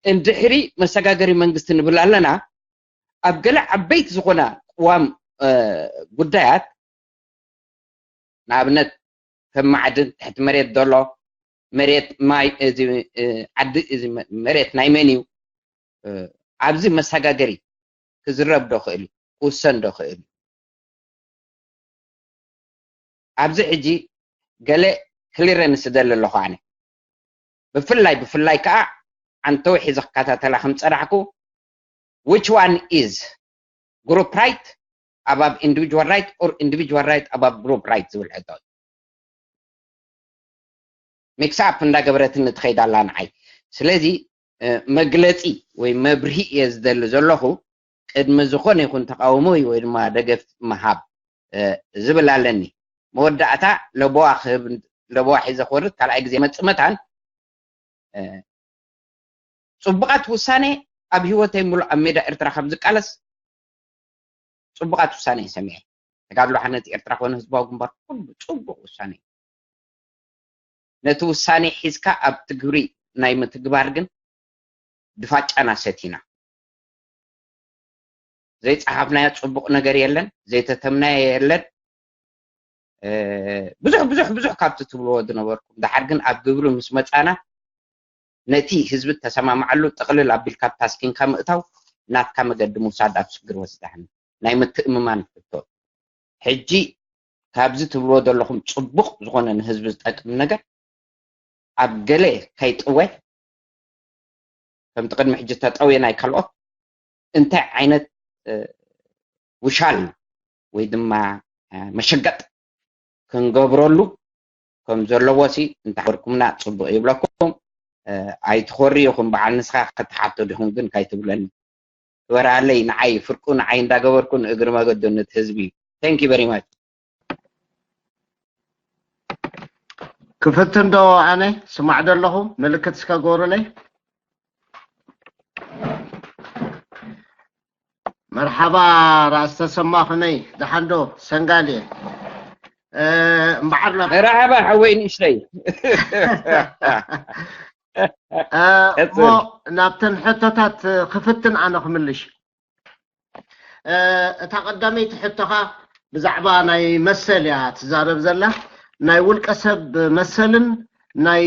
እንድሕሪ መሰጋገሪ መንግስቲ ንብል ኣለና። ኣብ ገለ ዓበይቲ ዝኾና ቅዋም ጉዳያት ንኣብነት ከም ማዕድን ትሕቲ መሬት ዘሎ መሬት ማይ እዚ ዓዲ እዚ መሬት ናይ መን እዩ? ኣብዚ መሰጋገሪ ክዝረብ ዶ ክእል እዩ? ክውሰን ዶ ክእል እዩ? ኣብዚ ሕጂ ገለ ክሊረንስ እደሊ ኣለኹ ኣነ። ብፍላይ ብፍላይ ከዓ ኣንተውሒ ዝከታተላ ከም ፀናሕኩ which one is group right above individual right or individual right above group right ዝብል ሕቶ እዩ። ሚክስ ኣፕ እንዳገበረትኒ ትኸይድ ኣላ ንዓይ። ስለዚ መግለፂ ወይ መብርሂ እየ ዝደሊ ዘለኹ። ቅድሚ ዝኾነ ይኹን ተቃውሞ ወይ ድማ ደገፍ ምሃብ ዝብል ኣለኒ። መወዳእታ ለቦዋ ክህብ ለቦዋ ሒዘ ክወርድ ካልኣይ ግዜ መፅእ መታን ፅቡቓት ውሳኔ ኣብ ህይወተይ ሙሉእ ኣብ ሜዳ ኤርትራ ካብ ዝቃለስ ፅቡቓት ውሳኔ እየ ሰሚዐ። ተጋድሎ ሓርነት ኤርትራ ኮነ ህዝባዊ ግንባር ኩሉ ፅቡቕ ውሳኔ እዩ። ነቲ ውሳኔ ሒዝካ ኣብቲ ግብሪ ናይ ምትግባር ግን ድፋጫና ሰቲና። ዘይጸሓፍናዮ ጽቡቕ ነገር የለን፣ ዘይተተምናዮ የለን። ብዙሕ ብዙሕ ብዙሕ ካብቲ ትብልዎ ዝነበርኩም፣ ደሓር ግን ኣብ ግብሪ ምስ መጻና ነቲ ህዝቢ ተሰማምዓሉ ጥቕልል ኣቢልካ ኣብ ታስኪንካ ምእታው፣ ናትካ መገዲ ምውሳድ ኣብ ስግር ወስዳሕኒ ናይ ምትእምማን ሕቶ። ሕጂ ካብዚ ትብልዎ ዘለኹም ጽቡቕ ዝኾነ ንህዝቢ ዝጠቅም ነገር ኣብ ገለ ከይጥወ ከምቲ ቅድሚ ሕጂ ተጠውየ ናይ ካልኦት እንታይ ዓይነት ውሻል ወይ ድማ መሸገጥ ክንገብረሉ ከም ዘለዎ ሲ እንተሓበርኩምና ጽቡቕ ይብለኩም። ኣይትኾሪ ኢኹም በዓል ንስኻ ክትሓቶ ዲኹም ግን ካይትብለኒ። ክበርሃለይ ንዓይ ፍርቁ ንዓይ እንዳገበርኩ ንእግሪ መገዱ ነቲ ህዝቢ እዩ። Thank you very much። ክፍትን ዶ ኣነ ስማዕ ዶ ኣለኹ ምልክት እስከ ገሩለይ። መርሓባ ራስ ተሰማ ከመይ ደሓን ዶ ሰንጋል እየ። እምበዓር ናብ መርሓባ ሓወይ ንእሽተይ። እሞ ናብተን ሕቶታት ክፍትን ኣነ ክምልሽ። እታ ቀዳመይቲ ሕቶኻ ብዛዕባ ናይ መሰል እያ ትዛረብ ዘላ። ናይ ውልቀ ሰብ መሰልን ናይ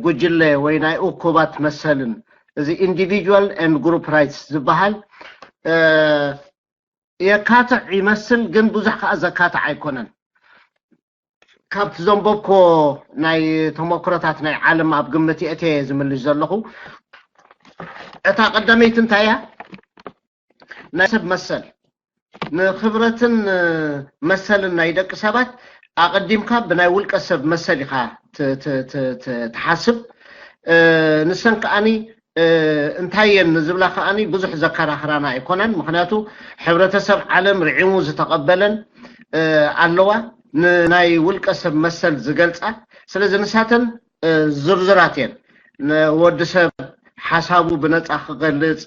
ጉጅለ ወይ ናይ እኩባት መሰልን፣ እዚ individual and group rights ዝበሃል የካትዕ ይመስል፣ ግን ብዙሕ ከዓ ዘካትዕ ኣይኮነን። ካብቲ ዘንበብኮ ናይ ተመክሮታት ናይ ዓለም ኣብ ግምት የእትየ ዝምልሽ ዘለኹ። እታ ቀዳመይቲ እንታይ እያ? ናይ ሰብ መሰል፣ ንክብረትን መሰልን ናይ ደቂ ሰባት ኣቐዲምካ ብናይ ውልቀ ሰብ መሰል ኢኻ ትሓስብ። ንሰን ከዓኒ እንታይ እየን ንዝብላ ከዓኒ ብዙሕ ዘከራኽራና ኣይኮነን። ምክንያቱ ሕብረተሰብ ዓለም ርዒሙ ዝተቐበለን ኣለዋ ንናይ ውልቀ ሰብ መሰል ዝገልፃ። ስለዚ ንሳተን ዝርዝራት እየን። ንወዲ ሰብ ሓሳቡ ብነፃ ክገልፅ፣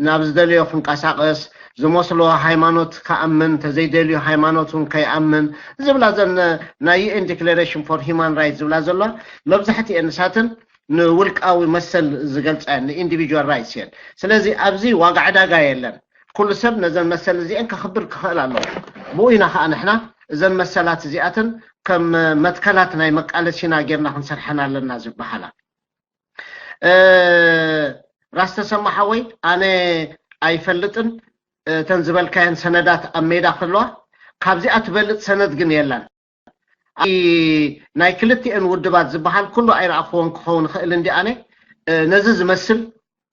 ናብ ዝደለዮ ክንቀሳቀስ፣ ዝመስሎ ሃይማኖት ክኣምን፣ እንተዘይደልዮ ሃይማኖት እውን ከይኣምን ዝብላ ዘን ናይ UN Declaration for Human Rights ዝብላ ዘለዋ መብዛሕትኤን ንሳተን ንውልቃዊ መሰል ዝገልፃ እየን፣ ንኢንዲቪጁዋል ራይትስ እየን። ስለዚ ኣብዚ ዋጋ ዕዳጋ የለን። ኩሉ ሰብ ነዘን መሰል እዚአን ከኽብር ክኽእል ኣለዎ። ብኡ ኢና ከዓ ንሕና እዘን መሰላት እዚኣተን ከም መትከላት ናይ መቃለሲና ጌርና ክንሰርሐን ኣለና ዝበሃላ። ራስ ተሰማ ሓወይ፣ ኣነ ኣይፈልጥን እተን ዝበልካየን ሰነዳት ኣብ ሜዳ ከለዋ፣ ካብዚኣ ትበልፅ ሰነድ ግን የላን። ናይ ክልቲኤን ውድባት ዝበሃል ኩሉ ኣይረኣኽዎን ክኸውን ይኽእል እንዲ ኣነ ነዚ ዝመስል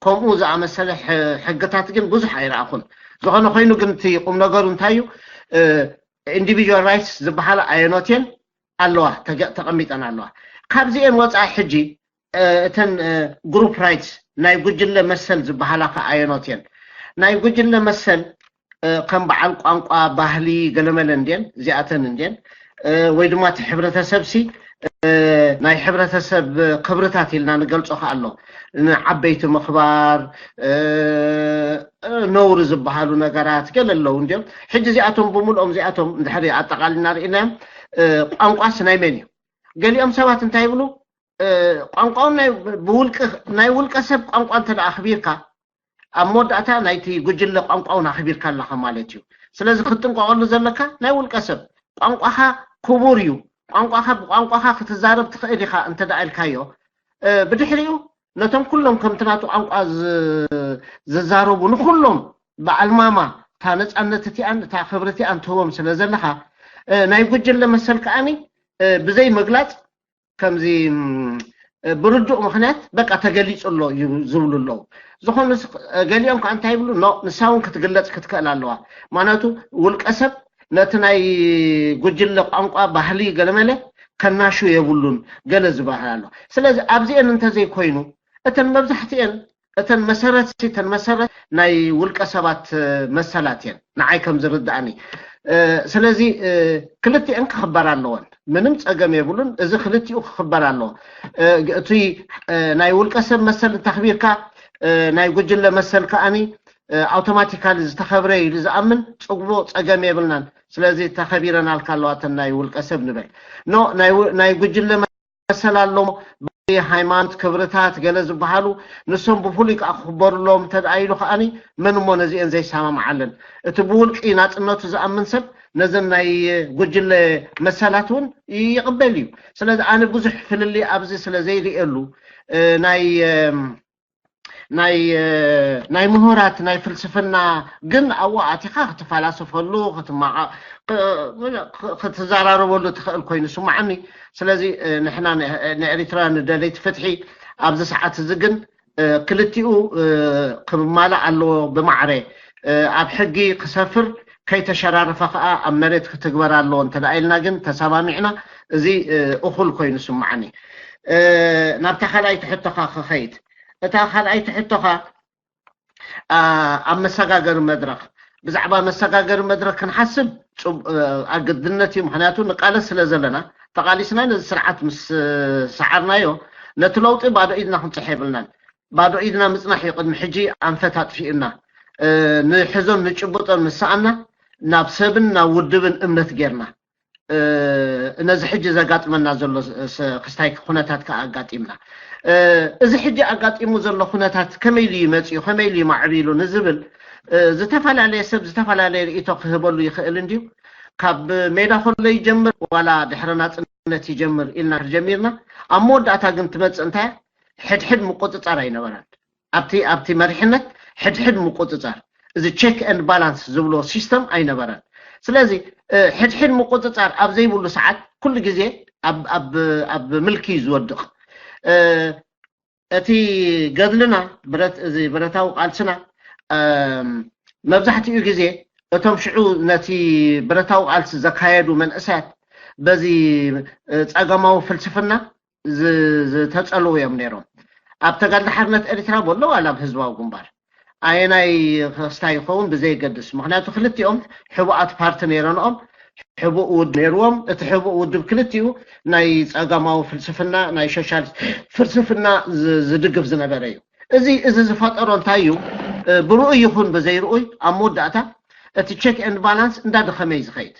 ከምኡ ዝኣመሰለ ሕግታት ግን ብዙሕ ኣይረኣኹን። ዝኾነ ኮይኑ ግን እቲ ቁም ነገሩ እንታይ እዩ? ኢንዲቪጁዋል ራይትስ ዝበሃላ ኣየኖት እየን ኣለዋ፣ ተቀሚጠን ኣለዋ። ካብዚኤን ወፃኢ ሕጂ እተን ግሩፕ ራይትስ ናይ ጉጅለ መሰል ዝበሃላ ከ ኣየኖት እየን? ናይ ጉጅለ መሰል ከም በዓል ቋንቋ፣ ባህሊ፣ ገለመለ እንድየን፣ እዚኣተን እንድየን። ወይ ድማ እቲ ሕብረተሰብ ሲ ናይ ሕብረተሰብ ክብርታት ኢልና ንገልጾ ከኣ ኣሎ። ንዓበይቲ ምኽባር፣ ነውሪ ዝበሃሉ ነገራት ገለ ኣለዉ እንዲዮም። ሕጂ እዚኣቶም ብምልኦም እዚኣቶም እንድሕር ኣጠቓሊልና ርኢናዮም፣ ቋንቋስ ናይ መን እዩ? ገሊኦም ሰባት እንታይ ይብሉ? ቋንቋውን ናይ ብውልቂ ናይ ውልቀ ሰብ ቋንቋ እንተ ኣኽቢርካ፣ ኣብ መወዳእታ ናይቲ ጉጅለ ቋንቋውን ኣኽቢርካ ኣለኻ ማለት እዩ። ስለዚ ክትጥንቀቐሉ ዘለካ ናይ ውልቀ ሰብ ቋንቋኻ ክቡር እዩ። ቋንቋኻ ብቋንቋኻ ክትዛረብ ትኽእል ኢኻ እንተ ደኣ ኢልካዮ፣ ብድሕሪኡ ነቶም ኩሎም ከምቲ ናቱ ቋንቋ ዝዛረቡ ንኩሎም በዓል ማማ እታ ነፃነት እቲኣን እታ ክብሪ እቲኣን ትህቦም ስለ ዘለኻ፣ ናይ ጉጅለ መሰል ከኣኒ ብዘይ ምግላፅ ከምዚ ብርዱእ ምኽንያት በቃ ተገሊፁ ኣሎ ዝብሉ ኣለዉ። ዝኾኑ ገሊኦም ከዓ እንታይ ይብሉ? ኖ፣ ንሳ እውን ክትግለፅ ክትክእል ኣለዋ። ማለቱ ውልቀ ሰብ ነቲ ናይ ጉጅለ ቋንቋ፣ ባህሊ ገለመለ ከናሹ የብሉን ገለ ዝበሃል ኣሎ። ስለዚ ኣብዚአን እንተዘይኮይኑ እተን መብዛሕትአን እተን መሰረት እተን መሰረት ናይ ውልቀ ሰባት መሰላት እየን ንዓይ ከም ዝርድኣኒ። ስለዚ ክልቲአን ክኽበር ኣለወን፣ ምንም ፀገም የብሉን። እዚ ክልቲኡ ክኽበር ኣለዎ። እቲ ናይ ውልቀ ሰብ መሰል እንተኽቢርካ ናይ ጉጅለ መሰል ከኣኒ ኣውቶማቲካሊ ዝተኸብረ ኢሉ ዝኣምን ፅግቦ ፀገም የብልናን። ስለዚ ተኸቢረናልካ ኣለዋ እተን ናይ ውልቀ ሰብ ንበል። ኖ ናይ ጉጅለ መሰል ኣሎ፣ ሃይማኖት ክብርታት ገለ ዝበሃሉ ንሶም ብፍሉይ ከዓ ክኽበሩ ኣለዎም እንተ ደኣ ኢሉ ከኣኒ መን እሞ ነዚአን ዘይሰማምዓለን? እቲ ብውልቂ ናፅነቱ ዝኣምን ሰብ ነዘን ናይ ጉጅለ መሰላት እውን ይቕበል እዩ። ስለዚ ኣነ ብዙሕ ፍልልይ ኣብዚ ስለ ዘይርእየሉ ናይ ናይ ናይ ምሁራት ናይ ፍልስፍና ግን ኣብኡ ኣቲኻ ክትፈላሰፈሉ ክትዘራረበሉ ትኽእል ኮይኑ ስማዓኒ። ስለዚ ንሕና ንኤሪትራ ንደለይቲ ፍትሒ ኣብዚ ሰዓት እዚ ግን ክልቲኡ ክማላእ ኣለዎ ብማዕረ። ኣብ ሕጊ ክሰፍር ከይተሸራረፈ ከዓ ኣብ መሬት ክትግበር ኣለዎ እንተ ኢልና ግን ተሰማሚዕና፣ እዚ እኹል ኮይኑ ስማዓኒ። ናብታ ካልኣይቲ ሕቶኻ ክኸይድ። እታ ካልኣይቲ ሕቶኻ ኣብ መሰጋገሪ መድረኽ፣ ብዛዕባ መሰጋገሪ መድረኽ ክንሓስብ ኣገድነት እዩ። ምክንያቱ ንቃለስ ስለ ዘለና፣ ተቓሊስና ነዚ ስርዓት ምስ ሰዓርናዮ ነቲ ለውጢ ባዶ ኢድና ክንፅሕ የብልናን። ባዶ ኢድና ምፅናሕ እዩ ቅድሚ ሕጂ ኣንፈት ኣጥፊኡና። ንሕዞን ንጭብጦን ምስ ሰኣና ናብ ሰብን ናብ ውድብን እምነት ጌርና ነዚ ሕጂ ዘጋጥመና ዘሎ ክስታይ ኩነታት ከዓ ኣጋጢምና። እዚ ሕጂ ኣጋጢሙ ዘሎ ኩነታት ከመይ ኢሉ ይመፅኡ፣ ከመይ ኢሉ ይማዕብሉ ንዝብል ዝተፈላለየ ሰብ ዝተፈላለየ ርእይቶ ክህበሉ ይኽእል እንድዩ። ካብ ሜዳ ከሎ ይጀምር ዋላ ድሕሪ ናፅነት ይጀምር ኢልና ጀሚርና፣ ኣብ መወዳእታ ግን ትመፅእ እንታይ ሕድሕድ ምቁፅፃር ኣይነበረን። ኣብቲ ኣብቲ መሪሕነት ሕድሕድ ምቁፅፃር እዚ ቸክ ኤንድ ባላንስ ዝብሎ ሲስተም ኣይነበረን። ስለዚ ሕድሕድ ምቁፅፃር ኣብ ዘይብሉ ሰዓት ኩሉ ግዜ ኣብ ምልኪ እዩ ዝወድቕ። እቲ ገድልና እዚ ብረታዊ ቃልስና መብዛሕትኡ ግዜ እቶም ሽዑ ነቲ ብረታዊ ቃልሲ ዘካየዱ መንእሰያት በዚ ፀገማዊ ፍልስፍና ዝተፀልዉ እዮም ነይሮም። ኣብ ተጋድሎ ሓርነት ኤርትራ በሎ ዋላ ኣብ ህዝባዊ ግንባር ኣየናይ ክስታይ ይኸውን ብዘየገድስ፣ ምክንያቱ ክልቲኦም ሕቡኣት ፓርቲ ነይረንኦም፣ ሕቡእ ውድብ ነይርዎም። እቲ ሕቡእ ውድብ ክልቲኡ ናይ ፀጋማዊ ፍልስፍና ናይ ሶሻል ፍልስፍና ዝድግፍ ዝነበረ እዩ። እዚ እዚ ዝፈጠሮ እንታይ እዩ? ብርኡይ ይኹን ብዘይርኡይ ኣብ መወዳእታ እቲ ቸክ ኤንድ ባላንስ እንዳደኸመ እዩ ዝኸይድ።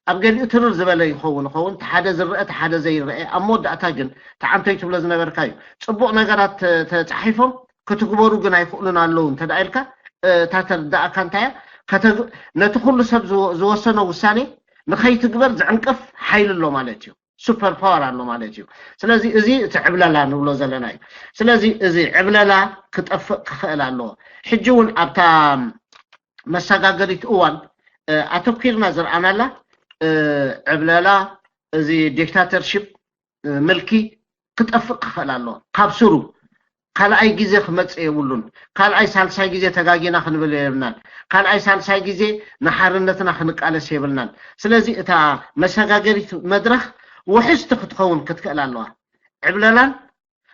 ኣብ ገሊኡ ትርር ዝበለ ይኸውን ይኸውን፣ እቲ ሓደ ዝረአ እቲ ሓደ ዘይረአ። ኣብ መወዳእታ ግን እቲ ዓንቶይ ትብሎ ዝነበርካ እዩ። ፅቡቕ ነገራት ተፃሒፎም ክትግበሩ ግን ኣይኽእሉን ኣለዉ እንተ ኢልካ፣ እታ ተርዳእካ እንታይ እያ? ነቲ ኩሉ ሰብ ዝወሰኖ ውሳኔ ንኸይትግበር ዝዕንቅፍ ሓይሊ ኣሎ ማለት እዩ። ሱፐር ፓወር ኣሎ ማለት እዩ። ስለዚ እዚ እቲ ዕብለላ ንብሎ ዘለና እዩ። ስለዚ እዚ ዕብለላ ክጠፍእ ክኽእል ኣለዎ። ሕጂ እውን ኣብታ መሰጋገሪት እዋን ኣተኲርና ዝረኣናላ ዕብለላ፣ እዚ ዲክታተርሺፕ፣ ምልኪ ክጠፍእ ክኽእል ኣለዎ ካብ ስሩ። ካልኣይ ግዜ ክመፅእ የብሉን። ካልኣይ ሳልሳይ ግዜ ተጋጊና ክንብል የብልናን። ካልኣይ ሳልሳይ ግዜ ንሓርነትና ክንቃለስ የብልናን። ስለዚ እታ መሰጋገሪት መድረኽ ውሕስቲ ክትኸውን ክትክእል ኣለዋ። ዕብለላን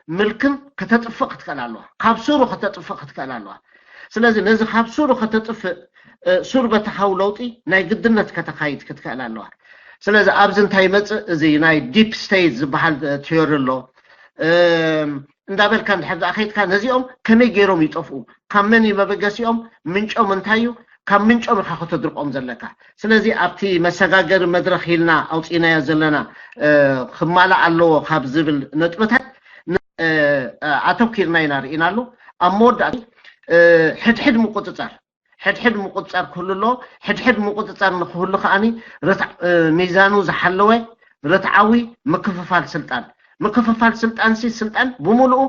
ምልክን ከተጥፍእ ክትክእል ኣለዋ። ካብ ስሩ ከተጥፍእ ክትክእል ኣለዋ። ስለዚ ነዚ ካብ ስሩ ከተጥፍእ ሱር በተኻዊ ለውጢ ናይ ግድነት ከተካይድ ክትክእል ኣለዋ። ስለዚ ኣብዚ እንታይ ይመፅእ? እዚ ናይ ዲፕ ስቴት ዝበሃል ቲዮሪ ኣሎ። እንዳበልካ እንድሕር ደኣ ከይድካ ነዚኦም ከመይ ገይሮም ይጠፍኡ፣ ካብ መን እዩ መበገሲኦም፣ ምንጮም እንታይ እዩ፣ ካብ ምንጮም ኢኻ ከተድርቆም ዘለካ። ስለዚ ኣብቲ መሰጋገሪ መድረኽ ኢልና ኣውፂእናዮ ዘለና ክማላእ ኣለዎ ካብ ዝብል ነጥብታት ኣተኪርና ኢና ርኢናሉ። ኣብ መወዳእታ ሕድሕድ ምቁፅፃር ሕድሕድ ምቁፅፃር ክህሉ ኣለዎ። ሕድሕድ ምቁፅፃር ንክህሉ ከዓኒ ሚዛኑ ዝሓለወ ርትዓዊ ምክፍፋል ስልጣን። ምክፍፋል ስልጣን ሲ ስልጣን ብምሉኡ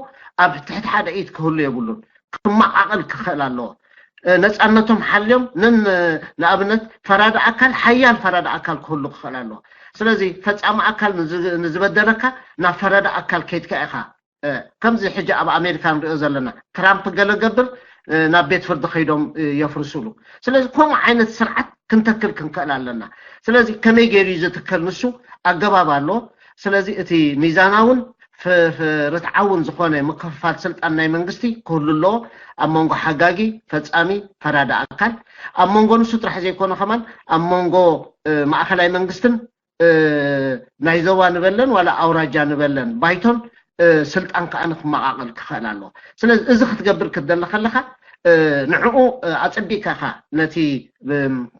ኣብ ትሕቲ ሓደ ኢድ ክህሉ የብሉን። ክመዓቐል ክኽእል ኣለዎ። ነፃነቶም ሓልዮም ንን ንኣብነት ፈራዲ ኣካል ሓያል ፈራዲ ኣካል ክህሉ ክኽእል ኣለዎ። ስለዚ ፈፃሚ ኣካል ንዝበደለካ ናብ ፈራዲ ኣካል ከይድካ ኢኻ ከምዚ ሕጂ ኣብ ኣሜሪካ ንሪኦ ዘለና ትራምፕ ገለ ገብር ናብ ቤት ፍርዲ ከይዶም የፍርስሉ። ስለዚ ከምኡ ዓይነት ስርዓት ክንተክል ክንክእል ኣለና። ስለዚ ከመይ ገይሩ እዩ ዝትከል ንሱ ኣገባብ ኣሎ። ስለዚ እቲ ሚዛናውን ርትዓውን ዝኾነ ምክፍፋል ስልጣን ናይ መንግስቲ ክህሉ ኣለዎ ኣብ መንጎ ሓጋጊ፣ ፈፃሚ፣ ፈራዲ ኣካል ኣብ መንጎ ንሱ ጥራሕ ዘይኮነ ከማን ኣብ መንጎ ማእኸላይ መንግስትን ናይ ዞባ ንበለን ዋላ ኣውራጃ ንበለን ባይቶን ስልጣን ከዓ ንክመቃቀል ክኽእል ኣለዎ። ስለዚ እዚ ክትገብር ክትደሊ ከለካ ንዕኡ ኣፀቢቅካ ኢኻ ነቲ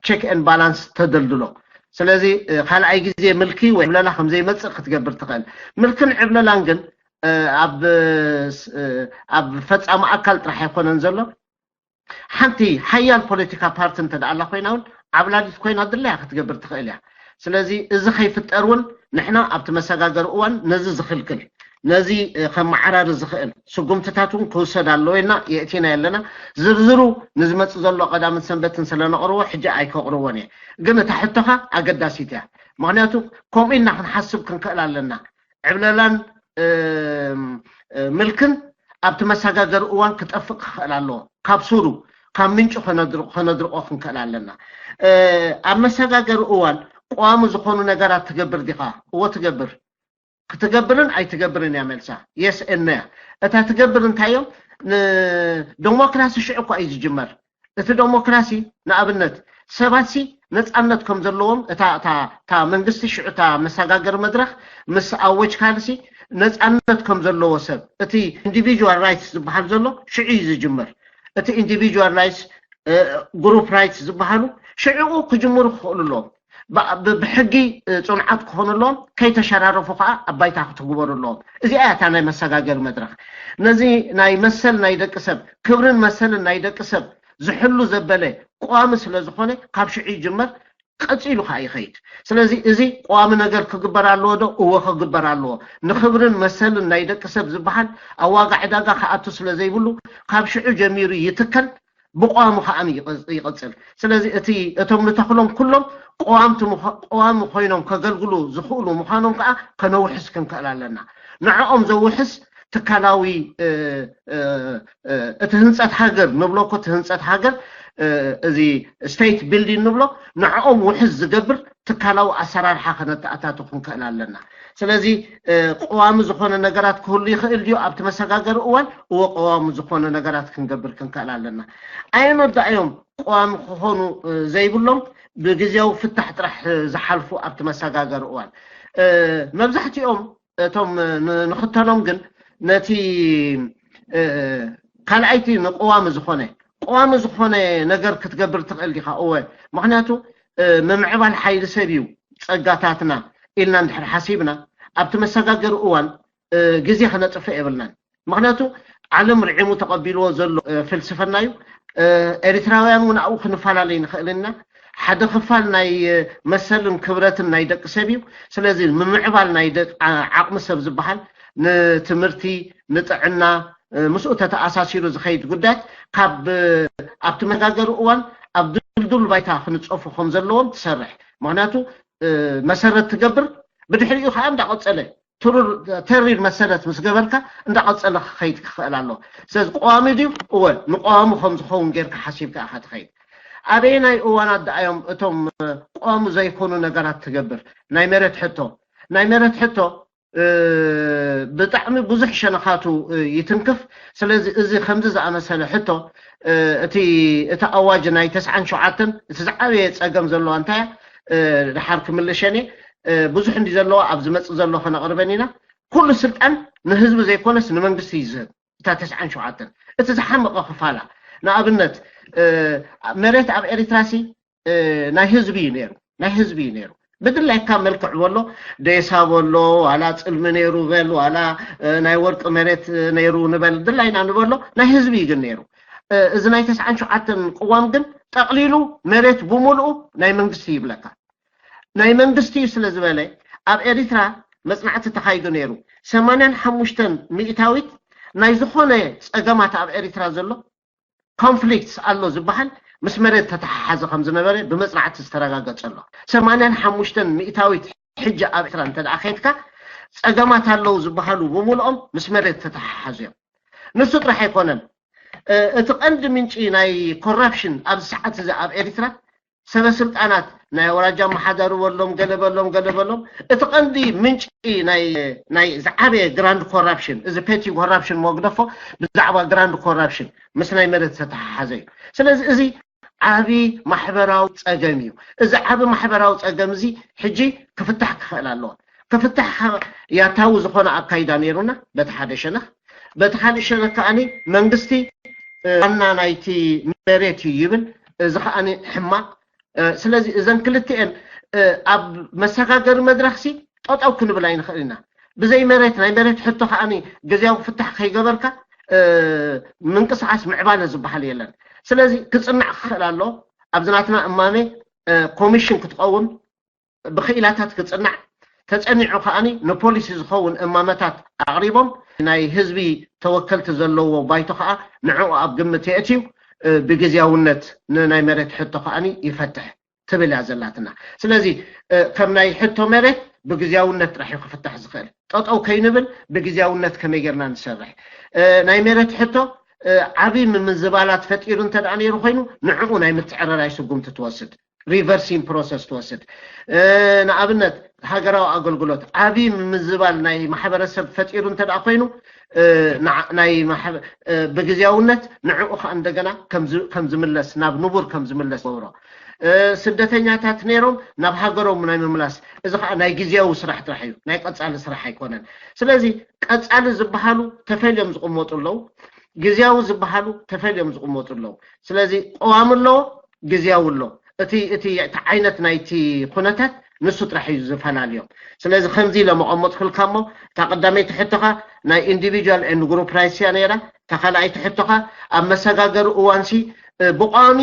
ቼክ ኤን ባላንስ ተደልድሎ። ስለዚ ካልኣይ ግዜ ምልኪ ወይ ዕብለላ ከምዘይመፅእ ክትገብር ትኽእል። ምልክን ዕብለላን ግን ኣብ ፈፃሚ ኣካል ጥራሕ ኣይኮነን ዘሎ። ሓንቲ ሓያል ፖለቲካ ፓርቲ እንተ ደኣ ኣላ ኮይና እውን ዓብላሊት ኮይና ድላያ ክትገብር ትኽእል እያ። ስለዚ እዚ ከይፍጠር እውን ንሕና ኣብቲ መሰጋገሪ እዋን ነዚ ዝኽልክል ነዚ ከመዓራሪ ዝኽእል ስጉምትታት እውን ክውሰድ ኣለዎ ኢልና የእቲና ኣለና። ዝርዝሩ ንዝመፅእ ዘሎ ቀዳምን ሰንበትን ስለ ነቕርቦ ሕጂ ኣይከቕርቦን እየ። ግን እታ ሕቶኻ ኣገዳሲት እያ። ምኽንያቱ ከምኡ ኢልና ክንሓስብ ክንክእል ኣለና። ዕብለላን ምልክን ኣብቲ መሰጋገሪ እዋን ክጠፍእ ክኽእል ኣለዎ። ካብ ሱሩ ካብ ምንጩ ከነድርቆ ክንክእል ኣለና። ኣብ መሰጋገሪ እዋን ቀዋሚ ዝኾኑ ነገራት ትገብር ዲኻ? እዎ ትገብር። ክትገብርን ኣይትገብርን እያ መልሳ። የስ እነያ እታ ትገብር እንታይ እዮም? ዲሞክራሲ ሽዑ እኳ እዩ ዝጅመር። እቲ ዲሞክራሲ ንኣብነት ሰባት ሲ ነፃነት ከም ዘለዎም እታ እታ እታ መንግስቲ ሽዑ እታ መሰጋገሪ መድረኽ ምስ ኣወጅካልሲ ነፃነት ከም ዘለዎ ሰብ እቲ ኢንዲቪጁዋል ራይትስ ዝበሃል ዘሎ ሽዑ እዩ ዝጅምር። እቲ ኢንዲቪጁዋል ራይትስ ግሩፕ ራይትስ ዝበሃሉ ሽዕኡ ክጅምሩ ክኽእሉ ኣለዎም። ብሕጊ ፅኑዓት ክኾኑ ኣለዎም። ከይተሸራረፉ ከዓ ኣብ ባይታ ክትግበሩ ኣለዎም። እዚኣ እያ እታ ናይ መሰጋገሪ መድረኽ። ነዚ ናይ መሰል ናይ ደቂ ሰብ ክብርን መሰልን ናይ ደቂ ሰብ ዝሕሉ ዘበለ ቀዋሚ ስለ ዝኾነ ካብ ሽዑ ይጅመር፣ ቀፂሉ ከዓ ይኸይድ። ስለዚ እዚ ቀዋሚ ነገር ክግበር ኣለዎ ዶ? እወ ክግበር ኣለዎ። ንክብርን መሰልን ናይ ደቂ ሰብ ዝበሃል ኣብ ዋጋ ዕዳጋ ክኣቱ ስለ ዘይብሉ ካብ ሽዑ ጀሚሩ ይትከል፣ ብቀዋሚ ከዓ ይቕፅል። ስለዚ እቲ እቶም ንተኽሎም ኩሎም ቀዋሚ ኮይኖም ከገልግሉ ዝኽእሉ ምዃኖም ከዓ ከነውሕስ ክንክእል ኣለና። ንዕኦም ዘውሕስ ትካላዊ እቲ ህንፀት ሃገር ንብሎ እኮ እቲ ህንፀት ሃገር እዚ ስቴት ቢልዲንግ ንብሎ ንዕኦም ውሕስ ዝገብር ትካላዊ ኣሰራርሓ ከነተኣታቱ ክንክእል ኣለና። ስለዚ ቀዋሚ ዝኾነ ነገራት ክህሉ ይኽእል ድዩ ኣብቲ መሰጋገሪ እዋን? እዎ ቀዋሚ ዝኾነ ነገራት ክንገብር ክንክእል ኣለና። ኣየኖት ደኣ እዮም ቀዋሚ ክኾኑ ዘይብሎም ብግዜያዊ ፍታሕ ጥራሕ ዝሓልፉ ኣብቲ መሰጋገሪ እዋን? መብዛሕትኦም እቶም ንኽተሎም ግን ነቲ ካልኣይቲ ንቀዋሚ ዝኾነ ቀዋሚ ዝኾነ ነገር ክትገብር ትኽእል ዲኻ? እወ፣ ምኽንያቱ ምምዕባል ሓይሊ ሰብ እዩ ጸጋታትና ኢልና እንድሕር ሓሲብና ኣብቲ መሰጋገሪ እዋን ግዜ ክነጥፍእ የብልናን። ምኽንያቱ ዓለም ርዒሙ ተቐቢልዎ ዘሎ ፍልስፍና እዩ። ኤሪትራውያን እውን ኣብኡ ክንፈላለይ ንኽእል ኢና። ሓደ ክፋል ናይ መሰልን ክብረትን ናይ ደቂ ሰብ እዩ። ስለዚ ምምዕባል ናይ ዓቕሚ ሰብ ዝበሃል ንትምህርቲ፣ ንጥዕና፣ ምስኡ ተተኣሳሲሩ ዝኸይድ ጉዳያት ካብ ኣብቲ መጋገሪ እዋን ኣብ ድልዱል ባይታ ክንፀፉ ከም ዘለዎም ትሰርሕ። ምኽንያቱ መሰረት ትገብር፣ ብድሕሪኡ ከዓ እንዳቐፀለ ተሪር መሰረት ምስ ገበርካ እንዳቐፀለ ክኸይድ ክኽእል ኣሎ። ስለዚ ቀዋሚ ድዩ? እወ፣ ንቀዋሚ ከም ዝኸውን ጌርካ ሓሲብካ ኢኻ ትኸይድ። ኣበየናይ እዋናት ደኣዮም እቶም ቀዋሚ ዘይኮኑ ነገራት ትገብር? ናይ መሬት ሕቶ ናይ መሬት ሕቶ ብጣዕሚ ብዙሕ ሸነኻቱ ይትንክፍ። ስለዚ እዚ ከምዚ ዝኣመሰለ ሕቶ እቲ እቲ ኣዋጅ ናይ ተስዓን ሸውዓተን እቲ ዝዓበየ ፀገም ዘለዋ እንታይ ድሓር ክምልሸን እየ። ብዙሕ እንዲ ዘለዎ ኣብ ዝመፅእ ዘሎ ከነቕርበን ኢና። ኩሉ ስልጣን ንህዝቢ ዘይኮነስ ንመንግስቲ እዩ ዝህብ። እታ ተስዓን ሸውዓተን እቲ ዝሓመቐ ክፋላ፣ ንኣብነት መሬት ኣብ ኤሪትራሲ ናይ ህዝቢ እዩ ነይሩ፣ ናይ ህዝቢ እዩ ነይሩ። ብድላይካ መልክዕ በሎ፣ ዴሳ በሎ፣ ዋላ ፅልሚ ነይሩ በል፣ ዋላ ናይ ወርቂ መሬት ነይሩ ንበል፣ ድላይና ንበሎ፣ ናይ ህዝቢ እዩ ግን ነይሩ። እዚ ናይ ተስዓን ሸውዓተን ቅዋም ግን ጠቕሊሉ መሬት ብምልኡ ናይ መንግስቲ ይብለካ። ናይ መንግስቲ እዩ ስለ ዝበለ ኣብ ኤሪትራ መፅናዕቲ ተኻይዱ ነይሩ። ሰማንያን ሓሙሽተን ሚእታዊት ናይ ዝኾነ ፀገማት ኣብ ኤሪትራ ዘሎ ኮንፍሊክትስ ኣሎ ዝበሃል ምስ መሬት ተተሓሓዘ ከም ዝነበረ ብመፅናዕቲ ዝተረጋገፀ ኣሎ። ሰማንያን ሓሙሽተን ሚእታዊት ሕጂ ኣብ ኤርትራ እንተ ደኣ ከድካ ፀገማት ኣለዉ ዝበሃሉ ብምልኦም ምስ መሬት ተተሓሓዙ እዮም። ንሱ ጥራሕ ኣይኮነን። እቲ ቀንዲ ምንጪ ናይ ኮራፕሽን ኣብዚ ሰዓት እዚ ኣብ ኤርትራ ሰበ ስልጣናት ናይ ኣውራጃ ኣመሓዳሪ በሎም ገለ በሎም ገለ በሎም እቲ ቀንዲ ምንጪ ናይ ናይ ዝዓበየ ግራንድ ኮራፕሽን እዚ ፔቲ ኮራፕሽን መግደፎ ብዛዕባ ግራንድ ኮራፕሽን ምስ ናይ መሬት ዝተተሓሓዘ እዩ። ስለዚ እዚ ዓቢ ማሕበራዊ ጸገም እዩ። እዚ ዓቢ ማሕበራዊ ጸገም እዚ ሕጂ ክፍታሕ ክኽእል ኣለዎ። ክፍታሕ ያታዊ ዝኾነ ኣካይዳ ነይሩና በቲ ሓደ ሸነኽ፣ በቲ ካልእ ሸነኽ ከኣ መንግስቲ ዋና ናይቲ መሬት እዩ ይብል። እዚ ከኣ ሕማቕ። ስለዚ እዘን ክልቲኤን ኣብ መሰጋገሪ መድረኽሲ ጠጠው ክንብል ኣይንኽእል ኢና። ብዘይ መሬት ናይ መሬት ሕቶ ከኣ ግዝያዊ ፍታሕ ከይገበርካ ምንቅስቃስ ምዕባለ ዝበሃል የለን። ስለዚ ክፅናዕ ክኽእል ኣሎ። ኣብዚ ናትና እማመ ኮሚሽን ክትኸውን ብክኢላታት ክፅናዕ ተፀኒዑ ከኣ ንፖሊሲ ዝኸውን እማመታት ኣቕሪቦም ናይ ህዝቢ ተወከልቲ ዘለዎ ባይቶ ከኣ ንዕኡ ኣብ ግምት የእትዩ ብግዝያውነት ንናይ መሬት ሕቶ ከኣ ይፈትሕ ትብል እያ ዘላትና። ስለዚ ከም ናይ ሕቶ መሬት ብግዝያውነት ጥራሕ እዩ ክፍታሕ ዝኽእል። ጠጠው ከይንብል ብግዝያውነት ከመይ ጌርና ንሰርሕ? ናይ መሬት ሕቶ ዓብዪ ምምዝባላት ፈጢሩ እንተ ደኣ ነይሩ ኮይኑ ንዕኡ ናይ ምትዕርራይ ስጉምቲ ትወስድ፣ ሪቨርሲንግ ፕሮሰስ ትወስድ። ንኣብነት ሃገራዊ ኣገልግሎት ዓብዪ ምምዝባል ናይ ማሕበረሰብ ፈጢሩ እንተ ደኣ ኮይኑ ናይ ብግዝያውነት ንዕኡ ከዓ እንደገና ከም ዝምለስ ናብ ንቡር ከም ዝምለስ ገብሮ። ስደተኛታት ነይሮም ናብ ሃገሮም ናይ ምምላስ እዚ ከዓ ናይ ግዝያዊ ስራሕ ጥራሕ እዩ፣ ናይ ቀፃሊ ስራሕ ኣይኮነን። ስለዚ ቀፃሊ ዝበሃሉ ተፈልዮም ዝቕመጡ ኣለዉ፣ ግዝያዊ ዝበሃሉ ተፈልዮም ዝቕመጡ ኣለዉ። ስለዚ ቀዋሚ ኣለዎ፣ ግዝያዊ ኣሎ። እቲ እቲ እቲ ዓይነት ናይቲ ኩነታት ንሱ ጥራሕ እዩ ዝፈላልዮም። ስለዚ ከምዚ ኢለ መቐመጥኩልካ እሞ እታ ቀዳመይቲ ሕቶኻ ናይ ኢንዲቪጁዋል ኤንድ ግሩፕ ራይትስ እያ ነይራ። እታ ካልኣይቲ ሕቶኻ ኣብ መሰጋገሪ እዋንሲ ብቋሚ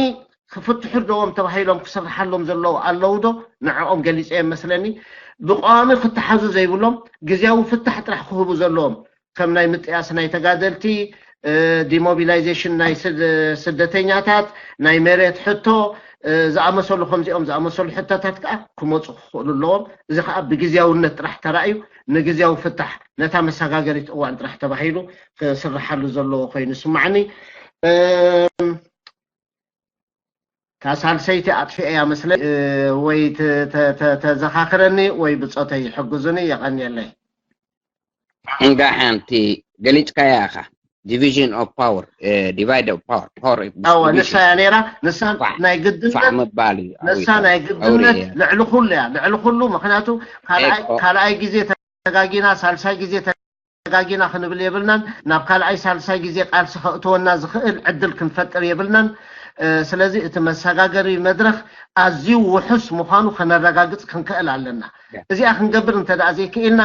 ክፍትሑ ኣለዎም ተባሂሎም ክስርሓሎም ዘለዉ ኣለዉ ዶ? ንዕኦም ገሊፀ መስለኒ። ብቋሚ ክተሓዙ ዘይብሎም ግዝያዊ ፍታሕ ጥራሕ ክህቡ ዘለዎም ከም ናይ ምጥያስ ናይ ተጋደልቲ፣ ዲሞቢላይዜሽን ናይ ስደተኛታት፣ ናይ መሬት ሕቶ ዝኣመሰሉ ከምዚኦም ዝኣመሰሉ ሕቶታት ከዓ ክመፁ ክኽእሉ ኣለዎም። እዚ ከዓ ብግዝያውነት ጥራሕ ተራእዩ ንግዝያዊ ፍታሕ ነታ መሰጋገሪት እዋን ጥራሕ ተባሂሉ ክስርሓሉ ዘለዎ ኮይኑ ይስማዕኒ። እታ ሳልሰይቲ ኣጥፊኤያ መስለኒ፣ ወይ ተዘኻኽረኒ ወይ ብፆተይ ይሕግዙኒ። የቐንየለይ። እንዳ ሓንቲ ገሊፅካያ ኢኻ። Division of power, divide of power, power. ንሳ እያ ነይራ። ንሳ ናይ ግድነት ምባል እዩ። ንሳ ናይ ግድነት ልዕሊ ኩሉ እያ፣ ልዕሊ ኩሉ። ምክንያቱ ካልኣይ ግዜ ተጋጊና፣ ሳልሳይ ግዜ ተጋጊና ክንብል የብልናን። ናብ ካልኣይ ሳልሳይ ግዜ ቃልሲ ከእትወና ዝኽእል ዕድል ክንፈጥር የብልናን። ስለዚ እቲ መሰጋገሪ መድረኽ ኣዝዩ ውሑስ ምዃኑ ከነረጋግፅ ክንክእል ኣለና። እዚኣ ክንገብር እንተ ደኣ ዘይክኢልና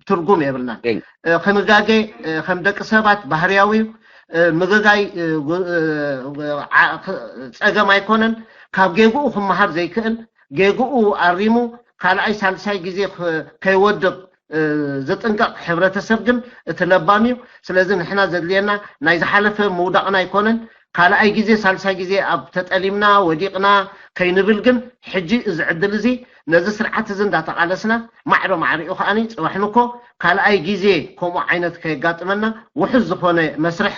ትርጉም የብልናን። ክንጋገ ከም ደቂ ሰባት ባህርያዊ እዩ። ምግጋይ ፀገም ኣይኮነን። ካብ ጌግኡ ክመሃር ዘይክእል፣ ጌግኡ ኣሪሙ ካልኣይ ሳልሳይ ግዜ ከይወድቕ ዝጥንቀቕ ሕብረተሰብ ግን እቲ ለባም እዩ። ስለዚ ንሕና ዘድልየና ናይ ዝሓለፈ ምውዳቕና ኣይኮነን። ካልኣይ ግዜ ሳልሳይ ግዜ ኣብ ተጠሊምና ወዲቕና ከይንብል ግን ሕጂ እዚ ዕድል እዚ ነዚ ስርዓት እዚ እንዳተቓለስና ማዕረ ማዕሪኡ ከዓኒ ፅባሕ ንኮ ካልኣይ ግዜ ከምኡ ዓይነት ከየጋጥመና ውሑስ ዝኾነ መስርሕ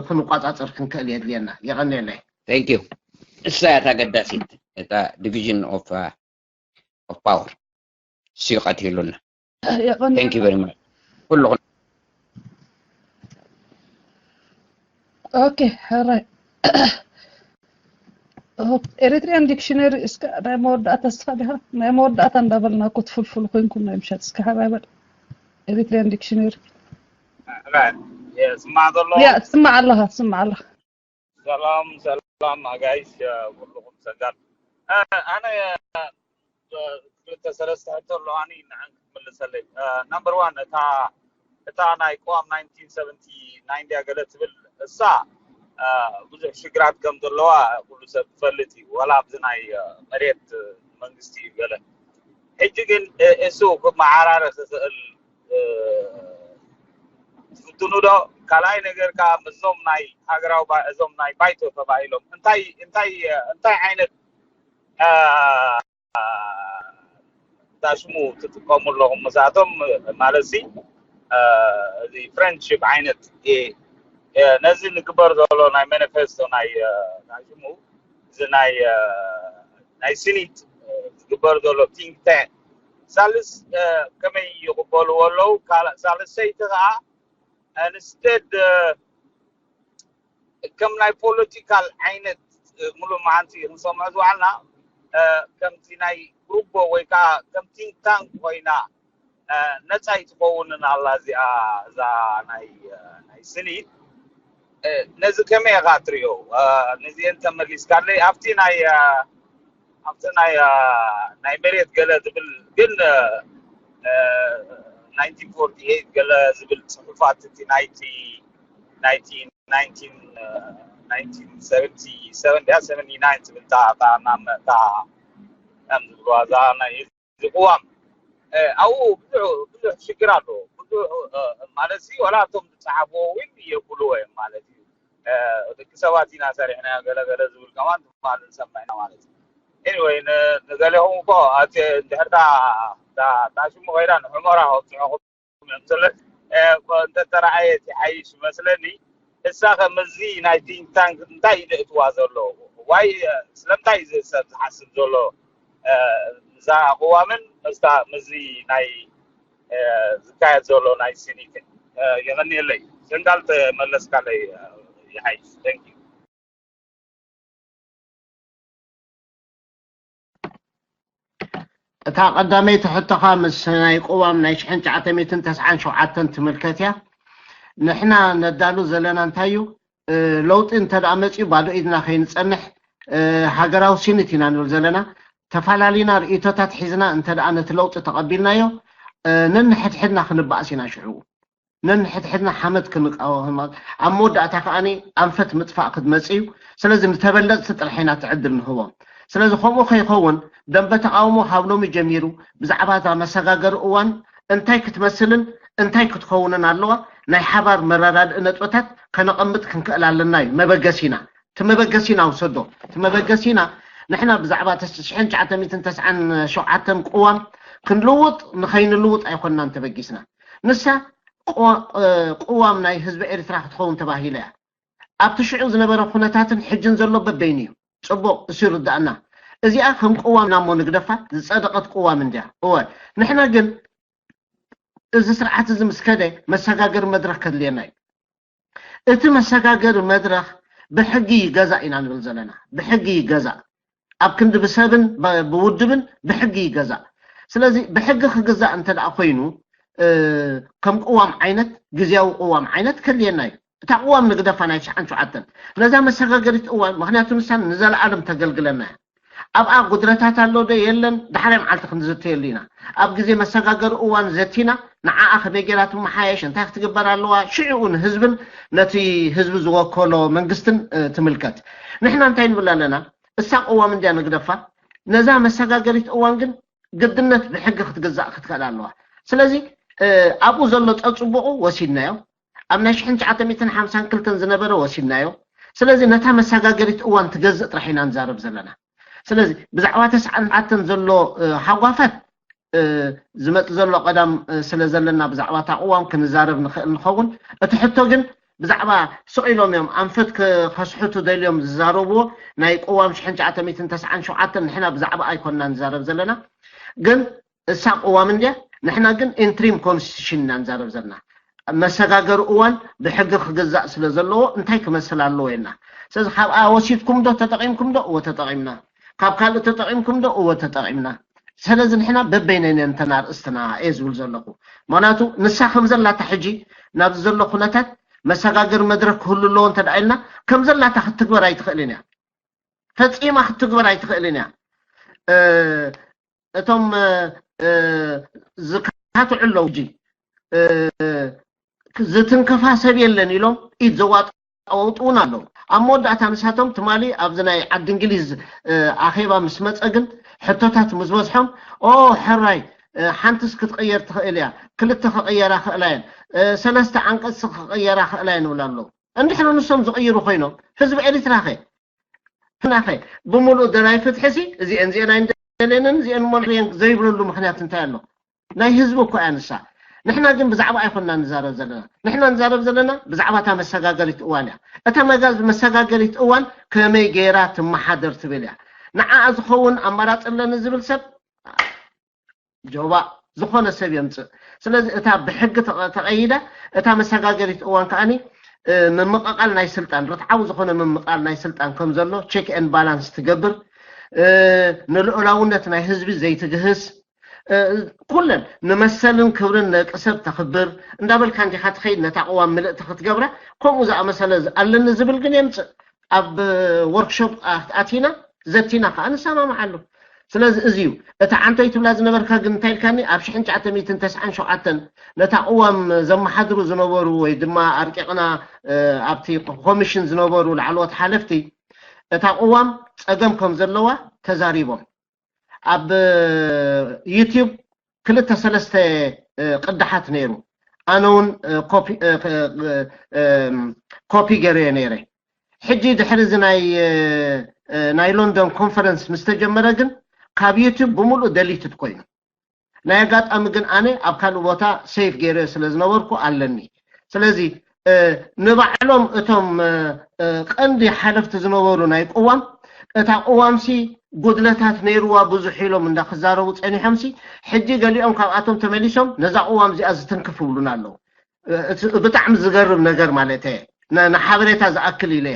ክንቋፃፀር ክንክእል የድልየና። የቐንየለይ። Thank you። እሳ እያ ኣገዳሲት እታ division of power እሱ ቀቲሉና። Thank you very much ኩልኹም። Okay፣ ሕራይ። Eritrean dictionary እስከ ናይ መወዳእታ እስኻ ዲኻ ናይ መወዳእታ እንዳበልና እኮ ትፍልፍሉ ኮይንኩም ናይ ምሸት እስከ ሓባይ በል። Eritrean dictionary ስማዕ ዘሎ ያ ትስማዕ ኣለኻ ትስማዕ ኣለኻ። ሰላም ሰላም ኣጋይሽ ኩልኹም ሰጋር ኣነ ክልተ ሰለስተ ሕቶ ኣለዋኒ ንዓን ክትምልሰለይ። ነምበር ዋን እታ እታ ናይ ቅዋም ናይንቲን ሰቨንቲ ናይን ድያ ገለ ትብል እሳ ብዙሕ ሽግራት ከም ዘለዋ ኩሉ ሰብ ትፈልጥ እዩ። ዋላ ኣብዚ ናይ መሬት መንግስቲ እዩ ገለ ሕጂ ግን እሱ ክመዓራረ ክኽእል ትፍትኑ ዶ? ካልኣይ ነገር ከዓ ምስዞም ናይ ሃገራዊ እዞም ናይ ባይቶ ተባሂሎም እንታይ እንታይ እንታይ ዓይነት ዳሽሙ ትጥቀሙ ኣለኹም? ምስኣቶም ማለት ሲ እዚ ፍሬንድሽፕ ዓይነት ነዚ ንግበር ዘሎ ናይ ማኒፌስቶ ናይ ዳሽሙ እዚ ናይ ናይ ስኒት ዝግበር ዘሎ ቲንክ ታንክ ሳልስ ከመይ ይቕበልዎ ኣለዉ? ሳልሰይቲ ከዓ ኢንስቴድ ከም ናይ ፖለቲካል ዓይነት ሙሉእ መዓንቲ ክንሰምዖ ዝውዓልና ከምቲ ናይ ግሩቦ ወይ ከዓ ከም ቲንክ ታንክ ኮይና ነፃ ኣይትኸውንን ኣላ እዚኣ እዛ ናይ ናይ ስኒት ነዚ ከመይ ኢኻ ትሪኦ? ነዚአን ተመሊስካለይ ኣብቲ ናይ ኣብቲ ናይ ናይ መሬት ገለ ዝብል ግን ናይንቲን ፎርቲ ኤይት ገለ ዝብል ፅሑፋት እቲ ናይቲ ናይቲ ናይንቲን ናይንቲን ሰቨንቲ ሰቨን ድያ ሰቨንቲ ናይን ትብል እታ እታ ናም እታ ከም ዝብልዋ እዛ ናይ እዚ ቅዋም ኣብኡ ብዙሕ ብዙሕ ሽግር ኣለዎ ብዙሕ ማለት ሲ ዋላ እቶም ዝፀሓፍዎ እውን የብልዎ እዮም ማለት እዩ ደቂ ሰባት ኢና ሰሪሕና ገለገለ ዝብል ከማን ትማል ንሰምዕ ኢና ማለት እዩ anyway ንገሌኹም እኮ እቲ እንድሕርታ ዳሽሙ ከይዳ ንሑመራ ከብፅሑኹም እዮም ስለ እንተተረኣየ ይሓይሽ ይመስለኒ እሳ ከምዚ ናይ ቲንክ ታንክ እንታይ እዩ ዘእትዋ ዘሎ ዋይ ስለምንታይ እዩ ሰብ ዝሓስብ ዘሎ እዛ ቅዋምን ምስታ ምስዚ ናይ ዝካየድ ዘሎ ናይ ሲኒትን የቐንየለይ ሰንጋል ተመለስካለይ ይሓይሽ thank you እታ ቀዳመይቲ ሕቶኻ ምስ ናይ ቅዋም ናይ ሽሕን ትሽዓተ ሚእትን ተስዓን ሸውዓተን ትምልከት እያ። ንሕና ነዳሉ ዘለና እንታይ እዩ? ለውጢ እንተ ደኣ መጺኡ ባዶ ኢድና ከይንጸንሕ ሃገራዊ ሲኒት ኢና ንብል ዘለና። ተፈላለዩና ርእይቶታት ሒዝና እንተ ደኣ ነቲ ለውጢ ተቐቢልናዮ ነንሕድሕድና ክንበኣስ ኢና ሽዑ። ነንሕድሕድና ሓመድ ክንቃወም ኣብ መወዳእታ ከዓኒ ኣንፈት ምጥፋእ ክትመጽእ እዩ። ስለዚ ንተበለጽቲ ጥራሕ ኢና ትዕድል ንህቦም። ስለዚ ከምኡ ከይኸውን ደንበ ተቓውሞ ካብ ሎሚ ጀሚሩ ብዛዕባ እዛ መሰጋገሪ እዋን እንታይ ክትመስልን እንታይ ክትኸውንን ኣለዋ ናይ ሓባር መረዳድኢ ነጥብታት ከነቐምጥ ክንክእል ኣለና እዩ መበገሲና። እቲ መበገሲና ውሰዶ። እቲ መበገሲና ንሕና ብዛዕባ ሽሕን ትሽዓተ ሚእትን ተስዓን ሸውዓተን ቅዋም ክንልውጥ ንኸይንልውጥ ኣይኮንናን ተበጊስና። ንሳ ቅዋም ናይ ህዝቢ ኤርትራ ክትኸውን ተባሂላ እያ። ኣብቲ ሽዑ ዝነበረ ኩነታትን ሕጅን ዘሎ በበይኑ እዩ። ጽቡቕ፣ እሱ ይርዳእና። እዚኣ ከም ቅዋም ናሞ ንግደፋ ዝጸደቐት ቅዋም እንድያ። እወ፣ ንሕና ግን እዚ ስርዓት እዚ ምስ ከደ መሰጋገሪ መድረኽ ከድልየና እዩ። እቲ መሰጋገሪ መድረኽ ብሕጊ ይገዛእ ኢና ንብል ዘለና። ብሕጊ ይገዛእ። ኣብ ክንዲ ብሰብን ብውድብን ብሕጊ ይገዛእ። ስለዚ ብሕጊ ክግዛእ እንተ ደኣ ኮይኑ ከም ቅዋም ዓይነት ግዝያዊ ቅዋም ዓይነት ከድልየና እዩ። እታ ቅዋም ንግደፋ ናይ ትሽዓን ሸውዓተን ነዛ መሰጋገሪት እዋን ምክንያቱ ንሳ ንዘለኣለም ተገልግለና እያ። ኣብኣ ጉድለታት ኣሎ ዶ የለን ዳሕራይ መዓልቲ ክንዝተየሉ ኢና። ኣብ ግዜ መሰጋገሪ እዋን ዘቲና ንዓኣ ከመይ ጌራ ትመሓየሽ እንታይ ክትግበር ኣለዋ ሽዕኡ ንህዝብን ነቲ ህዝቢ ዝወከሎ መንግስትን ትምልከት። ንሕና እንታይ ንብል ኣለና እሳ ቅዋም እንድያ ንግደፋ ነዛ መሰጋገሪት እዋን ግን ግድነት ብሕጊ ክትግዛእ ክትክእል ኣለዋ። ስለዚ ኣብኡ ዘሎ ፀፅቡቑ ወሲድናዮ ኣብ ናይ ሽሕን ትሽዓተ ሚእትን ሓምሳን ክልተን ዝነበረ ወሲድናዮ። ስለዚ ነታ መሰጋገሪት እዋን ትገዝእ ጥራሕ ኢና ንዛረብ ዘለና። ስለዚ ብዛዕባ ተስዓን ትሽዓተን ዘሎ ሃጓፋት ዝመፅ ዘሎ ቀዳም ስለ ዘለና ብዛዕባ እታ ቅዋም ክንዛረብ ንኽእል ንኸውን። እቲ ሕቶ ግን ብዛዕባ ስቕ ኢሎም እዮም ኣንፈት ከስሕቱ ደልዮም ዝዛረብዎ ናይ ቅዋም ሽሕን ትሽዓተ ሚእትን ተስዓን ሸውዓተን ንሕና ብዛዕባ ኣይኮንና ንዛረብ ዘለና። ግን እሳ ቅዋም እንድያ ንሕና ግን ኢንትሪም ኮንስቲቱሽን ኢና ንዛረብ ዘለና። መሰጋገሪ እዋን ብሕጊ ክግዛእ ስለ ዘለዎ እንታይ ክመስል ኣለዎ ኢልና። ስለዚ ካብኣ ወሲድኩም ዶ ተጠቒምኩም ዶ? እወ ተጠቒምና። ካብ ካልእ ተጠቒምኩም ዶ? እወ ተጠቒምና። ስለዚ ንሕና በበይነን እተን ኣርእስትና እየ ዝብል ዘለኹ። ምክንያቱ ንሳ ከም ዘላታ ሕጂ ናብዚ ዘሎ ኩነታት መሰጋገሪ መድረክ ክህሉ ኣለዎ እንተ ደኣ ኢልና ከም ዘላታ ክትግበር ኣይትኽእልን እያ። ፈጺማ ክትግበር ኣይትኽእልን እያ። እቶም ዝካትዑ ኣለዉ ሕጂ ዝትንከፋ ሰብ የለን ኢሎም ኢድ ዘዋጣወጡ እውን ኣለዉ። ኣብ መወዳእታ ንሳቶም ትማሊ ኣብዚ ናይ ዓዲ እንግሊዝ ኣኼባ ምስ መፀ ግን ሕቶታት ምስ በዝሖም ኦ ሕራይ ሓንትስ ክትቕየር ትኽእል እያ፣ ክልተ ክቕየራ ክእላ እየን፣ ሰለስተ ዓንቀፅሲ ክቕየራ ክእላ እየን ይብሉ ኣለዉ። እንድሕሪ ንሶም ዝቕይሩ ኮይኖም ህዝቢ ኤሪትራ ኸ ናኸ ብምሉእ ደላይ ፍትሒ ሲ እዚአን እዚአን ኣይንደልየንን እዚአን ሞልየን ዘይብለሉ ምክንያት እንታይ ኣሎ? ናይ ህዝቢ እኮ እያ ንሳ። ንሕና ግን ብዛዕባ ኣይኮንና ንዛረብ ዘለና። ንሕና ንዛረብ ዘለና ብዛዕባ እታ መሰጋገሪት እዋን እያ። እታ መጋ- መሰጋገሪት እዋን ከመይ ገይራ ትመሓደር ትብል እያ። ንዓኣ ዝኸውን ኣማራፂ ኣለኒ ዝብል ሰብ ጆባ ዝኾነ ሰብ የምፅእ። ስለዚ እታ ብሕጊ ተቐ- ተቐይዳ እታ መሰጋገሪት እዋን ከዓኒ እ፣ ምምቕቓል ናይ ስልጣን ርትዓዊ ዝኾነ ምምቕቓል ናይ ስልጣን ከም ዘሎ ቼክ ኤን ባላንስ ትገብር እ፣ ንልኡላውነት ናይ ህዝቢ ዘይትግህስ እ፣ ኩለን ንመሰልን ክብርን ደቂ ሰብ ተኽብር እንዳበልካ እንዲኻ ትኸይድ ነታ ቅዋም ምልእቲ ክትገብራ ከምኡ ዝኣመሰለ ኣለኒ ዝብል ግን የምፅእ ኣብ ወርክሾፕ ኣቲና ዘቲና ከዓ ንሰማምዓሉ። ስለዚ እዚ እዩ እቲ ዓንቶይ ትብላ ዝነበርካ ግን እንታይ ኢልካኒ ኣብ ሽሕን ትሽዓተ ሚእትን ተስዓን ሸውዓተን ነታ ቅዋም ዘመሓድሩ ዝነበሩ ወይ ድማ ኣርቂቕና ኣብቲ ኮሚሽን ዝነበሩ ላዕለዎት ሓለፍቲ እታ ቅዋም ፀገም ከም ዘለዋ ተዛሪቦም ኣብ ዩቲዩብ ክልተ ሰለስተ ቅዳሓት ነይሩ ኣነ እውን ኮፒ ገይረዮ ነይረ ሕጂ ድሕሪ እዚ ናይ ናይ ሎንዶን ኮንፈረንስ ምስ ተጀመረ ግን ካብ ዩቲዩብ ብምሉእ ደሊትድ ኮይኑ ናይ ኣጋጣሚ ግን ኣነ ኣብ ካልእ ቦታ ሴፍ ገይረ ስለ ዝነበርኩ ኣለኒ ስለዚ ንባዕሎም እቶም ቀንዲ ሓለፍቲ ዝነበሩ ናይ ቅዋም እታ ቅዋምሲ ጉድለታት ነይርዋ ብዙሕ ኢሎም እንዳ ክዛረቡ ፀኒሖምሲ ሕጂ ገሊኦም ካብኣቶም ተመሊሶም ነዛ ቅዋም እዚኣ ዝትንክፍ ይብሉና ኣለዉ ብጣዕሚ ዝገርም ነገር ማለት እየ ንሓበሬታ ዝኣክል ኢለ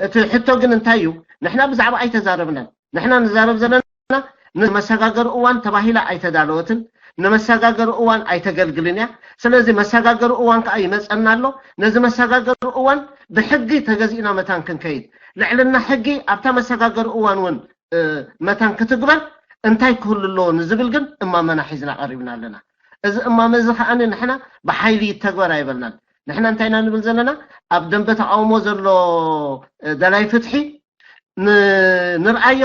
እቲ ሕቶ ግን እንታይ እዩ ንሕና ብዛዕባ ኣይተዛረብናን ንሕና ንዛረብ ዘለና ንመሰጋገሪ እዋን ተባሂላ ኣይተዳለወትን ንመሰጋገሪ እዋን ኣይተገልግልን እያ ስለዚ መሰጋገሪ እዋን ከዓ ይመፀና ኣሎ ነዚ መሰጋገሪ እዋን ብሕጊ ተገዚእና መታን ክንከይድ ልዕልና ሕጊ ኣብታ መሰጋገሪ እዋን እውን መታን ክትግበር እንታይ ክህሉ ኣለዎ ንዝብል ግን እማመና ሒዝና ቀሪብና ኣለና እዚ እማመ እዚ ከዓ ንሕና ብሓይሊ ይተግበር ኣይበልናን ንሕና እንታይ ኢና ንብል ዘለና ኣብ ደንበ ተቃውሞ ዘሎ ደላይ ፍትሒ ንርኣዮ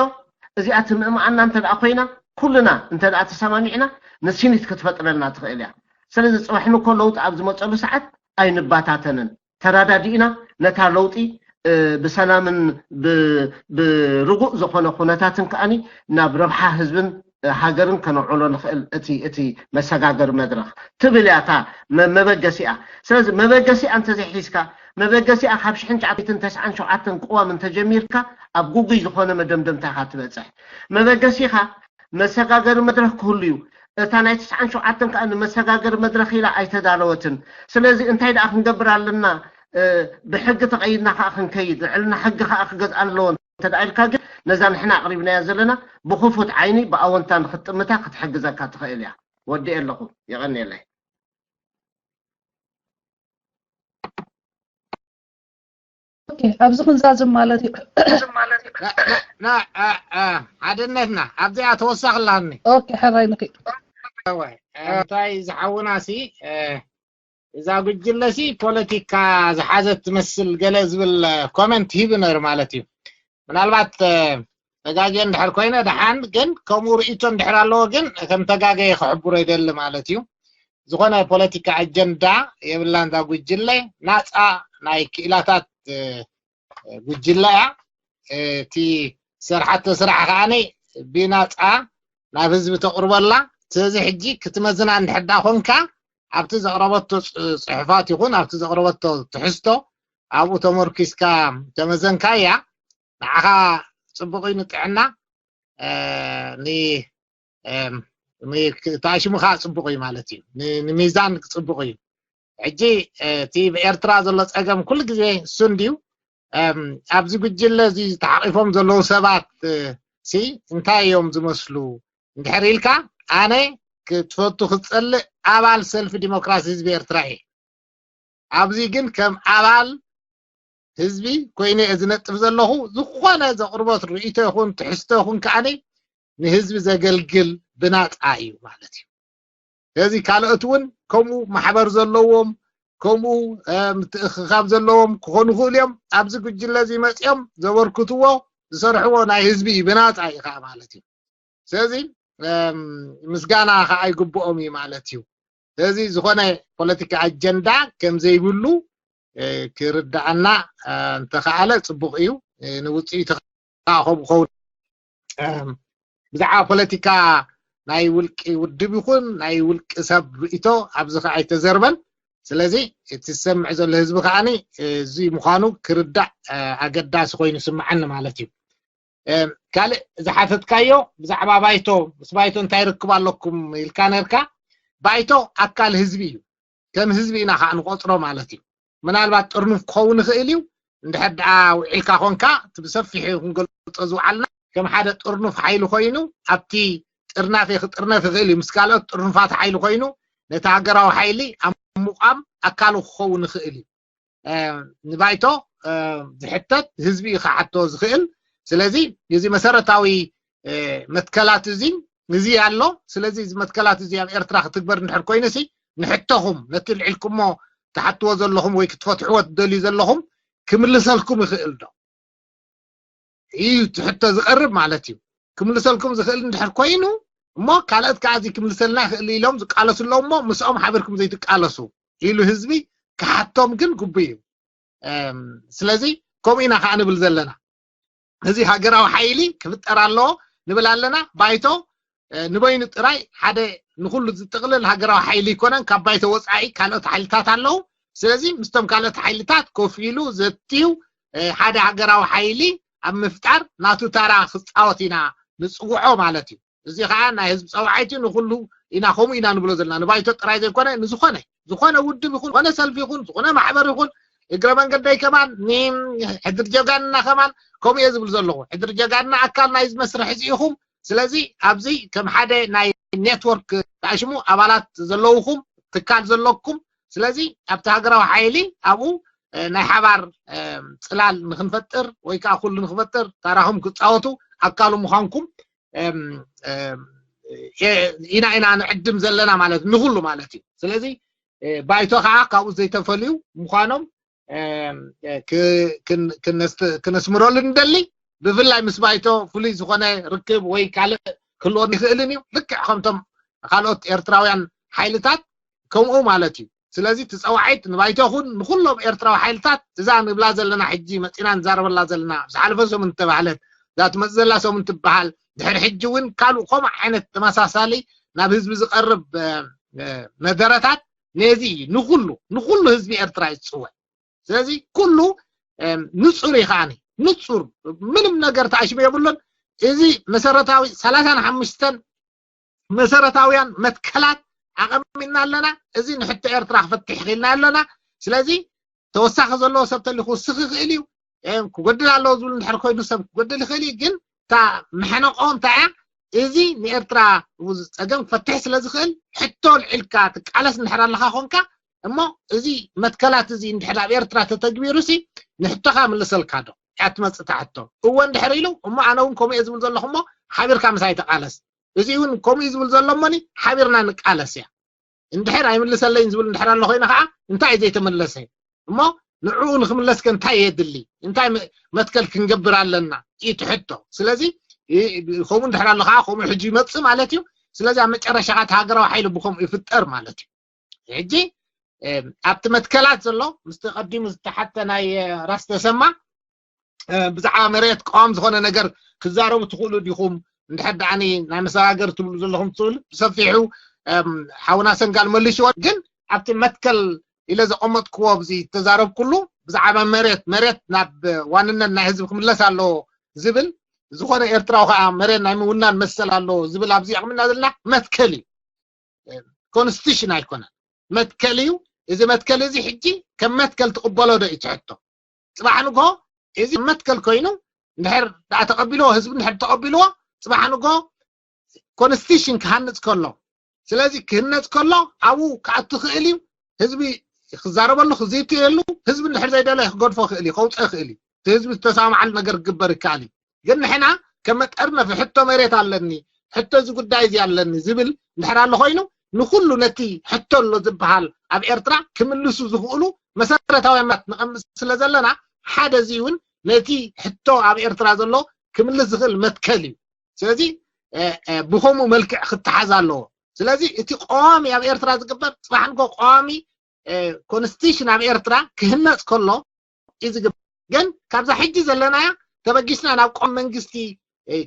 እዚኣ ትምእምኣና እንተ ኮይና ኩልና እንተ ተሰማሚዕና ንሲኒት ክትፈጥረልና ትኽእል እያ ስለዚ ፅባሕ ንኮ ለውጢ ኣብ ዝመፀሉ ሰዓት ኣይንባታተንን ተራዳዲእና ነታ ለውጢ ብሰላምን ብርጉእ ዝኾነ ኩነታትን ከዓኒ ናብ ረብሓ ህዝብን ሃገርን ከነውዕሎ ንኽእል እቲ እቲ መሰጋገሪ መድረኽ ትብል እያ እታ መበገሲኣ ስለዚ መበገሲኣ እንተዘይሒዝካ መበገሲኣ ካብ ሽሕን ትሽዓተ ሚእትን ተስዓን ሸውዓተን ቅዋም እንተጀሚርካ ኣብ ጉጉይ ዝኾነ መደምደምታ ኢኻ ትበፅሕ መበገሲኻ መሰጋገሪ መድረኽ ክህሉ እዩ እታ ናይ ትስዓን ሸውዓተን ከዓ ንመሰጋገሪ መድረኽ ኢላ ኣይተዳለወትን ስለዚ እንታይ ደኣ ክንገብር ኣለና ብሕጊ ተቐይድና ከዓ ክንከይድ ልዕልና ሕጊ ከዓ ክገዝኣ ኣለዎ እንተ ኢልካ ግን ነዛ ንሕና ኣቕሪብናያ ዘለና ብክፉት ዓይኒ ብኣወንታ ንክትጥምታ ክትሕግዘካ ትኽእል እያ ወዲኤ ኣለኹ የቐንየለይ ኣብዚ ክንዛዝም ማለት እዩ ሓድነትና ኣብዚኣ ተወሳኺ ላኒ ሕራይ ንክእል እንታይ ዝሓውና ሲ እዛ ጉጅለ ሲ ፖለቲካ ዝሓዘት ትመስል ገለ ዝብል ኮመንት ሂቡ ነይሩ ማለት እዩ ምናልባት ተጋግየ እንድሕር ኮይነ ደሓን ግን ከምኡ ርእይቶ እንድሕር ኣለዎ ግን ከም ተጋገየ ክሕብሮ ይደሊ ማለት እዩ ዝኾነ ፖለቲካ ኣጀንዳ የብላን እዛ ጉጅለ ናፃ ናይ ክኢላታት ጉጅለ እያ እቲ ዝሰርሓቶ ስራሕ ከዓኒ ብናፃ ናብ ህዝቢ ተቕርበላ ስለዚ ሕጂ ክትመዝና እንድሕር ዳ ኮንካ ኣብቲ ዘቕረበቶ ፅሑፋት ይኹን ኣብቲ ዘቕረበቶ ትሕዝቶ ኣብኡ ተመርኪስካ ተመዘንካያ ንዓኻ ፅቡቕ እዩ ንጥዕና ተኣሽሙ ከዓ ፅቡቕ እዩ ማለት እዩ ንሚዛን ፅቡቕ እዩ ሕጂ እቲ ብኤርትራ ዘሎ ጸገም ኩሉ ግዜ እሱ እንድዩ። ኣብዚ ጉጅለ እዚ ተሓቂፎም ዘለዉ ሰባት ሲ እንታይ እዮም ዝመስሉ እንድሕር ኢልካ፣ ኣነ ክትፈቱ ክትጸልእ ኣባል ሰልፊ ዲሞክራሲ ህዝቢ ኤርትራ እየ። ኣብዚ ግን ከም ኣባል ህዝቢ ኮይነ እየ ዝነጥፍ ዘለኹ። ዝኾነ ዘቕርቦት ርእይቶ ይኹን ትሕዝቶ ይኹን ከኣኒ ንህዝቢ ዘገልግል ብናጻ እዩ ማለት እዩ። ስለዚ ካልኦት እውን ከምኡ ማሕበር ዘለዎም፣ ከምኡ ምትእኽኻብ ዘለዎም ክኾኑ ይኽእሉ እዮም። ኣብዚ ጉጅለ እዚ መፂኦም ዘበርክትዎ ዝሰርሕዎ ናይ ህዝቢ እዩ፣ ብናፃ እዩ ከዓ ማለት እዩ። ስለዚ ምስጋና ከዓ ይግብኦም እዩ ማለት እዩ። ስለዚ ዝኾነ ፖለቲካ ኣጀንዳ ከም ዘይብሉ ክርዳኣና እንተኸኣለ ፅቡቕ እዩ። ንውፅኢቱ ከዓ ከምኡ ክኸውን ብዛዕባ ፖለቲካ ናይ ውልቂ ውድብ ይኹን ናይ ውልቂ ሰብ ርእይቶ ኣብዚ ከዓ ኣይተዘርበን። ስለዚ እቲ ዝሰምዕ ዘሎ ህዝቢ ከዓኒ እዚ ምዃኑ ክርዳእ ኣገዳሲ ኮይኑ ይስምዓኒ ማለት እዩ። ካልእ ዝሓተትካዮ ብዛዕባ ባይቶ፣ ምስ ባይቶ እንታይ ርክብ ኣለኩም ኢልካ ነርካ። ባይቶ ኣካል ህዝቢ እዩ። ከም ህዝቢ ኢና ከዓ ንቆፅሮ ማለት እዩ። ምናልባት ጥርኑፍ ክኸውን ይኽእል እዩ። እንድሕር ደኣ ውዒልካ ኮንካ እቲ ብሰፊሑ ክንገልፆ ዝውዓልና ከም ሓደ ጥርኑፍ ሓይሊ ኮይኑ ኣብቲ ጥርናፌ ክጥርነፍ ይኽእል እዩ። ምስ ካልኦት ጥርኑፋት ሓይሊ ኮይኑ ነቲ ሃገራዊ ሓይሊ ኣብ ምቋም ኣካሉ ክኸውን ይኽእል እዩ። ንባይቶ ዝሕተት ህዝቢ እዩ ክሓቶ ዝኽእል። ስለዚ እዚ መሰረታዊ መትከላት እዚ እዚ ኣሎ። ስለዚ እዚ መትከላት እዚ ኣብ ኤርትራ ክትግበር እንድሕር ኮይኑ ሲ ንሕቶኹም ነቲ ልዒልኩሞ ትሓትዎ ዘለኹም ወይ ክትፈትሕዎ ትደልዩ ዘለኹም ክምልሰልኩም ይኽእል ዶ? እዩ እቲ ሕቶ ዝቐርብ ማለት እዩ። ክምልሰልኩም ዝኽእል እንድሕር ኮይኑ እሞ ካልኦት ከዓ እዚ ክምልሰልና ይኽእል ኢሎም ዝቃለሱ ኣለዉ እሞ ምስኦም ሓቢርኩም ዘይትቃለሱ ኢሉ ህዝቢ ክሓቶም ግን ግቡእ እዩ። ስለዚ ከምኡ ኢና ከዓ ንብል ዘለና። እዚ ሃገራዊ ሓይሊ ክፍጠር ኣለዎ ንብል ኣለና። ባይቶ ንበይኑ ጥራይ ሓደ ንኩሉ ዝጥቕልል ሃገራዊ ሓይሊ ይኮነን። ካብ ባይቶ ወፃኢ ካልኦት ሓይልታት ኣለዉ። ስለዚ ምስቶም ካልኦት ሓይልታት ኮፍ ኢሉ ዘትዩ ሓደ ሃገራዊ ሓይሊ ኣብ ምፍጣር ናቱ ታራ ክፃወት ኢና ንፅውዖ ማለት እዩ። እዚ ከዓ ናይ ህዝቢ ፀዋዒት እዩ። ንኩሉ ኢና ከምኡ ኢና ንብሎ ዘለና። ንባይቶ ጥራይ ዘይኮነ ንዝኾነ ዝኾነ ውድብ ይኹን ዝኾነ ሰልፊ ይኹን ዝኾነ ማሕበር ይኹን እግረ መንገደይ ከማን ንሕድር ጀጋንና ከማን ከምኡ እየ ዝብል ዘለኹ። ሕድር ጀጋንና ኣካል ናይ መስርሕ እዚ ኢኹም። ስለዚ ኣብዚ ከም ሓደ ናይ ኔትወርክ ተኣሽሙ ኣባላት ዘለውኹም ትካል ዘለኩም። ስለዚ ኣብቲ ሃገራዊ ሓይሊ ኣብኡ ናይ ሓባር ፅላል ንክንፈጥር ወይ ከዓ ኩሉ ንክፈጥር ታራኹም ክፃወቱ ኣካሉ ምዃንኩም ኢና ኢና ንዕድም ዘለና ማለት ንኩሉ ማለት እዩ። ስለዚ ባይቶ ከዓ ካብኡ ዘይተፈልዩ ምዃኖም ክነስምረሉ ንደሊ። ብፍላይ ምስ ባይቶ ፍሉይ ዝኾነ ርክብ ወይ ካልእ ክህልወን ይኽእልን እዩ። ልክዕ ከምቶም ካልኦት ኤርትራውያን ሓይልታት ከምኡ ማለት እዩ። ስለዚ እቲ ፀዋዒት ንባይቶ ይኹን ንኩሎም ኤርትራዊ ሓይልታት እዛ ንብላ ዘለና ሕጂ መፂና ንዛረበላ ዘለና ዝሓለፈ ሰሙን ዝተባህለት እዛ ትመፅእ ዘላ ሰሙን ትበሃል ድሕሪ ሕጂ እውን ካልእ ከምኡ ዓይነት ተመሳሳሊ ናብ ህዝቢ ዝቐርብ መደረታት ነዚ እዩ ንኩሉ ንኩሉ ህዝቢ ኤርትራ እዩ ዝፅውዕ። ስለዚ ኩሉ ንፁር እዩ ከዓኒ ንፁር ምንም ነገር ተኣሽሙ የብሉን። እዚ መሰረታዊ ሰላሳን ሓሙሽተን መሰረታውያን መትከላት ኣቐሚጥና ኣለና። እዚ ንሕቶ ኤርትራ ክፈትሕ ክኢልና ኣለና። ስለዚ ተወሳኺ ዘለዎ ሰብ ተሊኹ ክውስኽ ይኽእል እዩ። ክጎድል ኣለዎ ዝብል እንድሕር ኮይኑ ሰብ ክጎድል ይኽእል እዩ። ግን እታ መሕነቆ እንታይ እያ? እዚ ንኤርትራ ጸገም ክፈትሕ ስለ ዝኽእል ሕቶ ልዒልካ ትቃለስ እንድሕር ኣለኻ ኮንካ እሞ እዚ መትከላት እዚ እንድሕር ኣብ ኤርትራ ተተግቢሩ ሲ ንሕቶኻ ምልሰልካ ዶ እያ ትመጽእ እታ ሕቶ። እወ እንድሕር ኢሉ እሞ ኣነ እውን ከምኡ እየ ዝብል ዘለኹ እሞ ሓቢርካ ምሳይ ተቃለስ። እዚ እውን ከምኡ እዩ ዝብል ዘሎ እሞኒ ሓቢርና ንቃለስ እያ። እንድሕር ኣይምልሰለይን ዝብል እንድሕር ኣሎ ኮይነ ከዓ እንታይ እዩ ዘይተመለሰ እሞ ንዕኡ ንክምለስከ እንታይ የድሊ እንታይ መትከል ክንገብር ኣለና እዩ ትሕቶ። ስለዚ ከምኡ እንድሕር ኣሎ ከዓ ከምኡ ሕጂ ይመፅእ ማለት እዩ። ስለዚ ኣብ መጨረሻ ከዓ እቲ ሃገራዊ ሓይሊ ብከምኡ ይፍጠር ማለት እዩ። ሕጂ ኣብቲ መትከላት ዘሎ ምስቲ ቀዲሙ ዝተሓተ ናይ ራስ ተሰማ ብዛዕባ መሬት ቀዋም ዝኾነ ነገር ክዛረቡ ትኽእሉ ዲኹም? እንድሕር ደኣ ናይ መሰጋገሪ ትብሉ ዘለኹም ትብል ብሰፊሑ ሓውና ሰንጋል መልሽዎ። ግን ኣብቲ መትከል ኢለ ዘቐመጥክዎ ኣብዚ ተዛረብኩሉ ብዛዕባ መሬት መሬት ናብ ዋንነት ናይ ህዝቢ ክምለስ ኣለዎ ዝብል ዝኾነ ኤርትራዊ ከዓ መሬት ናይ ምውናን መሰል ኣለዎ ዝብል ኣብዚ ኣቕሚጥና ዘለና መትከል እዩ። ኮንስቲቱሽን ኣይኮነን መትከል እዩ። እዚ መትከል እዚ ሕጂ ከም መትከል ትቕበሎ ዶ እዩ ትሕቶ? ጽባሕ ንጎ እዚ መትከል ኮይኑ እንድሕር ደኣ ተቐቢልዎ፣ ህዝቢ እንድሕር ተቐቢልዎ፣ ጽባሕ ንጎ ኮንስቲቱሽን ክሃንጽ ከሎ፣ ስለዚ ክህነጽ ከሎ ኣብኡ ክኣቱ ክእል እዩ። ህዝቢ ክዛረበሉ ክዝትየሉ፣ ህዝቢ እንድሕር ዘይደለየ ክገድፎ ክእል እዩ፣ ከውፅኦ ክእል እዩ። እቲ ህዝቢ ዝተሰማማዓሉ ነገር ክግበር ይከኣል እዩ። ግን ንሕና ከም መጠርነፊ ሕቶ መሬት ኣለኒ፣ ሕቶ እዚ ጉዳይ እዚ ኣለኒ ዝብል እንድሕር ኣሎ ኮይኑ፣ ንኩሉ ነቲ ሕቶ ኣሎ ዝበሃል ኣብ ኤርትራ ክምልሱ ዝኽእሉ መሰረታውያን መት ነቐምጥ ስለ ዘለና፣ ሓደ እዚ እውን ነቲ ሕቶ ኣብ ኤርትራ ዘሎ ክምልስ ዝኽእል መትከል እዩ። ስለዚ ብከምኡ መልክዕ ክተሓዝ ኣለዎ። ስለዚ እቲ ቀዋሚ ኣብ ኤርትራ ዝግበር፣ ጽባሕ ንጎ ቀዋሚ ኮንስቲቱሽን ኣብ ኤርትራ ክህነጽ ከሎ እዩ ዝግበር። ግን ካብዛ ሕጂ ዘለናያ ተበጊስና ናብ ቀዋሚ መንግስቲ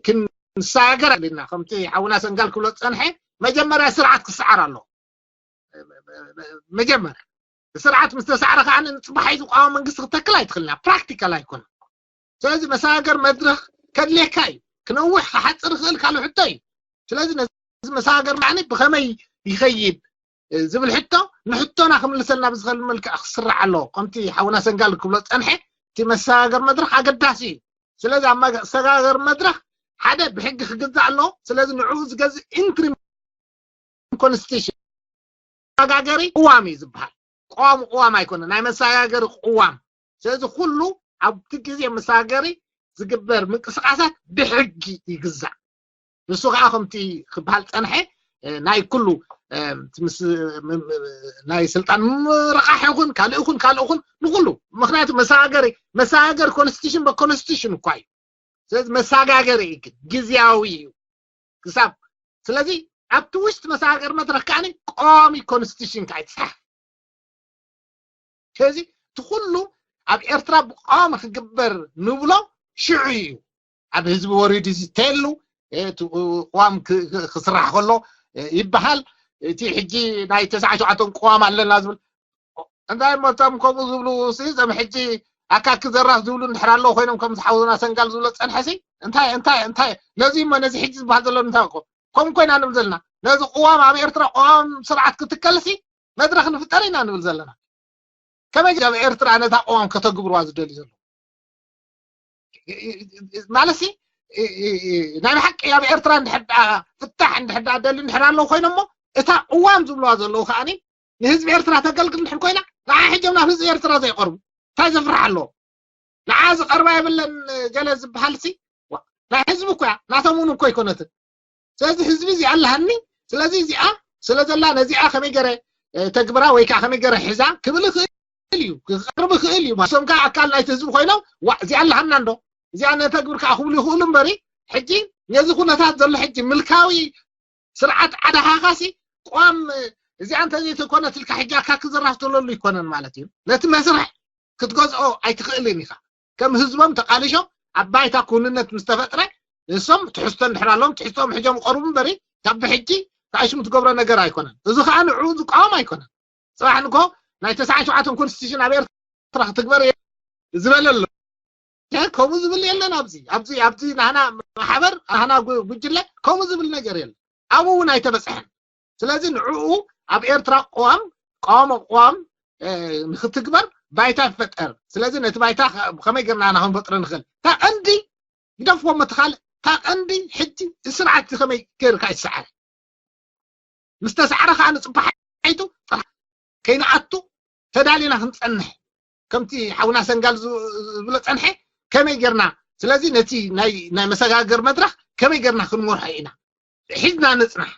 ክንሰጋገር ኣለና። ከምቲ ሓውና ሰንጋል ክብሎ ዝጸንሐ፣ መጀመርያ ስርዓት ክሰዓር ኣለዎ። መጀመርያ ስርዓት ምስ ተሳዕረ ከዓ ንጽባሕ እዩ ዝቋወም መንግስቲ ክተክል ኣይትኽእልና። ፕራክቲካል ኣይኮነ። ስለዚ መሰጋገር መድረኽ ከድልየካ እዩ። ክነውሕ ክሓፅር ይኽእል ካልእ ሕቶ እዩ። ስለዚ ነዚ መሰጋገር መዓኒ ብኸመይ ይኸይድ ዝብል ሕቶ ንሕቶና ክምልሰልና ብዝኽእል መልክዕ ክስራሕ ኣለዎ። ከምቲ ሓውና ሰንጋል ክብሎ ዝፀንሐ እቲ መሰጋገር መድረኽ ኣገዳሲ እዩ። ስለዚ ኣብ መሰጋገር መድረኽ ሓደ ብሕጊ ክግዛእ ኣለዎ። ስለዚ ንዕኡ ዝገዝእ ኢንትሪም ኮንስቲቱሽን መሰጋገሪ ቅዋም እዩ ዝበሃል። ቅዋም ቅዋም ኣይኮነ፣ ናይ መሰጋገሪ ቅዋም። ስለዚ ኩሉ ኣብቲ ግዜ መሰጋገሪ ዝግበር ምንቅስቃሳት ብሕጊ ይግዛእ። ንሱ ከዓ ከምቲ ክበሃል ፀንሐ ናይ ኩሉ ናይ ስልጣን ምርቃሕ ይኹን ካልእ ይኹን ካልእ ይኹን ንኩሉ። ምክንያቱ መሰጋገሪ መሰጋገሪ ኮንስቲቱሽን ብኮንስቲቱሽን እኳ እዩ። ስለዚ መሰጋገሪ እዩ ግን ግዝያዊ እዩ ክሳብ። ስለዚ ኣብቲ ውሽጢ መሰጋገሪ መድረኽ ከዓ ቀዋሚ ኮንስቲቱሽን ከዓ ይፅሓፍ። ስለዚ እቲ ኩሉ ኣብ ኤርትራ ብቋሚ ክግበር ንብሎ ሽዑ እዩ ኣብ ህዝቢ ወሪዱ ዝተየሉ። ቅዋም ክስራሕ ከሎ ይበሃል። እቲ ሕጂ ናይ ተስዓ ሸውዓተን ቅዋም ኣለና ዝብል እንታይ ሞቶም ከምኡ ዝብሉ እዞም ሕጂ ኣካኪ ዘራፍ ዝብሉ እንድሕር ኣለዉ ኮይኖም ከም ዝሓውና ሰንጋል ዝብሎ ፀንሐሲ እንታይ እንታይ እንታይ ነዚ እሞ ነዚ ሕጂ ዝበሃል ዘሎ እንታይ እኮ ከምኡ ኮይና ንብል ዘለና። ነዚ ቅዋም ኣብ ኤርትራ ቅዋም ስርዓት ክትከልሲ መድረኽ ንፍጠር ኢና ንብል ዘለና። ከመይ ኣብ ኤርትራ ነታ ቅዋም ከተግብርዋ ዝደልዩ ዘለዉ ማለት ሲ ናይ ብሓቂ ኣብ ኤርትራ እንድሕር ፍታሕ እንድሕር ደልዩ እንድሕር ኣለዉ ኮይኖሞ እታ ቅዋም ዝብልዋ ዘለዉ ከዓኒ ንህዝቢ ኤርትራ ተገልግል እንድሕር ኮይና ንዓ ሕጆም ናብ ህዝቢ ኤርትራ ዘይቀርቡ እንታይ ዘፍርሕ ኣለዎ? ንዓ ዝቐርባ የብለን ገለ ዝበሃል ሲ ናይ ህዝቢ እኮ እያ ናቶም እውን እኮ ኣይኮነትን። ስለዚ ህዝቢ እዚኣ ኣለሃኒ ስለዚ እዚኣ ስለ ዘላ ነዚኣ ከመይ ገረ ተግብራ ወይ ከዓ ከመይ ገረ ሒዛ ክብል ይኽእል እዩ ክቐርብ ይኽእል እዩ። እሶም ከዓ ኣካል ናይቲ ህዝቢ ኮይኖም ዋ እዚኣ ኣለሃና እንዶ እዚኣ ነተግብር ከዓ ክብሉ ይኽእሉ እምበሪ ሕጂ ነዚ ኩነታት ዘሎ ሕጂ ምልካዊ ስርዓት ዓድኻ ካሲ ቋም እዚኣ እንተዘይተኮነት ኢልካ ሕጂ ኣካኪ ዘራፍ ትብለሉ ኣይኮነን ማለት እዩ። ነቲ መስርሕ ክትገዝኦ ኣይትኽእልን ኢኻ። ከም ህዝቦም ተቃሊሾም ኣብ ባይታ ክውንነት ምስ ተፈጥረ ንሶም ትሕዝቶ እንድሕር ኣለዎም ትሕዝቶኦም ሕጆም ይቐርቡ እምበሪ ካብ ብሕጂ ተኣሽሙ ትገብሮ ነገር ኣይኮነን። እዚ ከዓ ንዕኡ ዝቃወም ኣይኮነን። ፅባሕ ንግሆ ናይ ተስዓን ሸውዓተን ኮንስቲቱሽን ኣብ ኤርትራ ክትግበር ዝበለ ኣሎ። ከምኡ ዝብል የለን ኣብዚ ኣብዚ ኣብዚ ናህና ማሕበር ናህና ጉጅለ ከምኡ ዝብል ነገር የለን። ኣብኡ እውን ኣይተበፅሐን። ስለዚ ንዕኡ ኣብ ኤርትራ ቅዋም ቀዋሞ ቅዋም ንክትግበር ባይታ ይፈጠር። ስለዚ ነቲ ባይታ ከመይ ገርና ንክንፈጥረ ንኽእል እታ ቀንዲ ግደፍዎ መትኻል እታ ቀንዲ ሕጂ ስርዓት ከመይ ገይርካ ይሰዓር ምስ ተሳዕረ ከዓ ንፅባሓይቱ ጥራሕ ከይንኣቱ ተዳሊና ክንፀንሕ ከምቲ ሓውና ሰንጋል ዝብሎ ፀንሐ ከመይ ጌርና ስለዚ ነቲ ናይ መሰጋገር መድረክ ከመይ ጌርና ክንመርሖ ኢና ሒዝና ንፅናሕ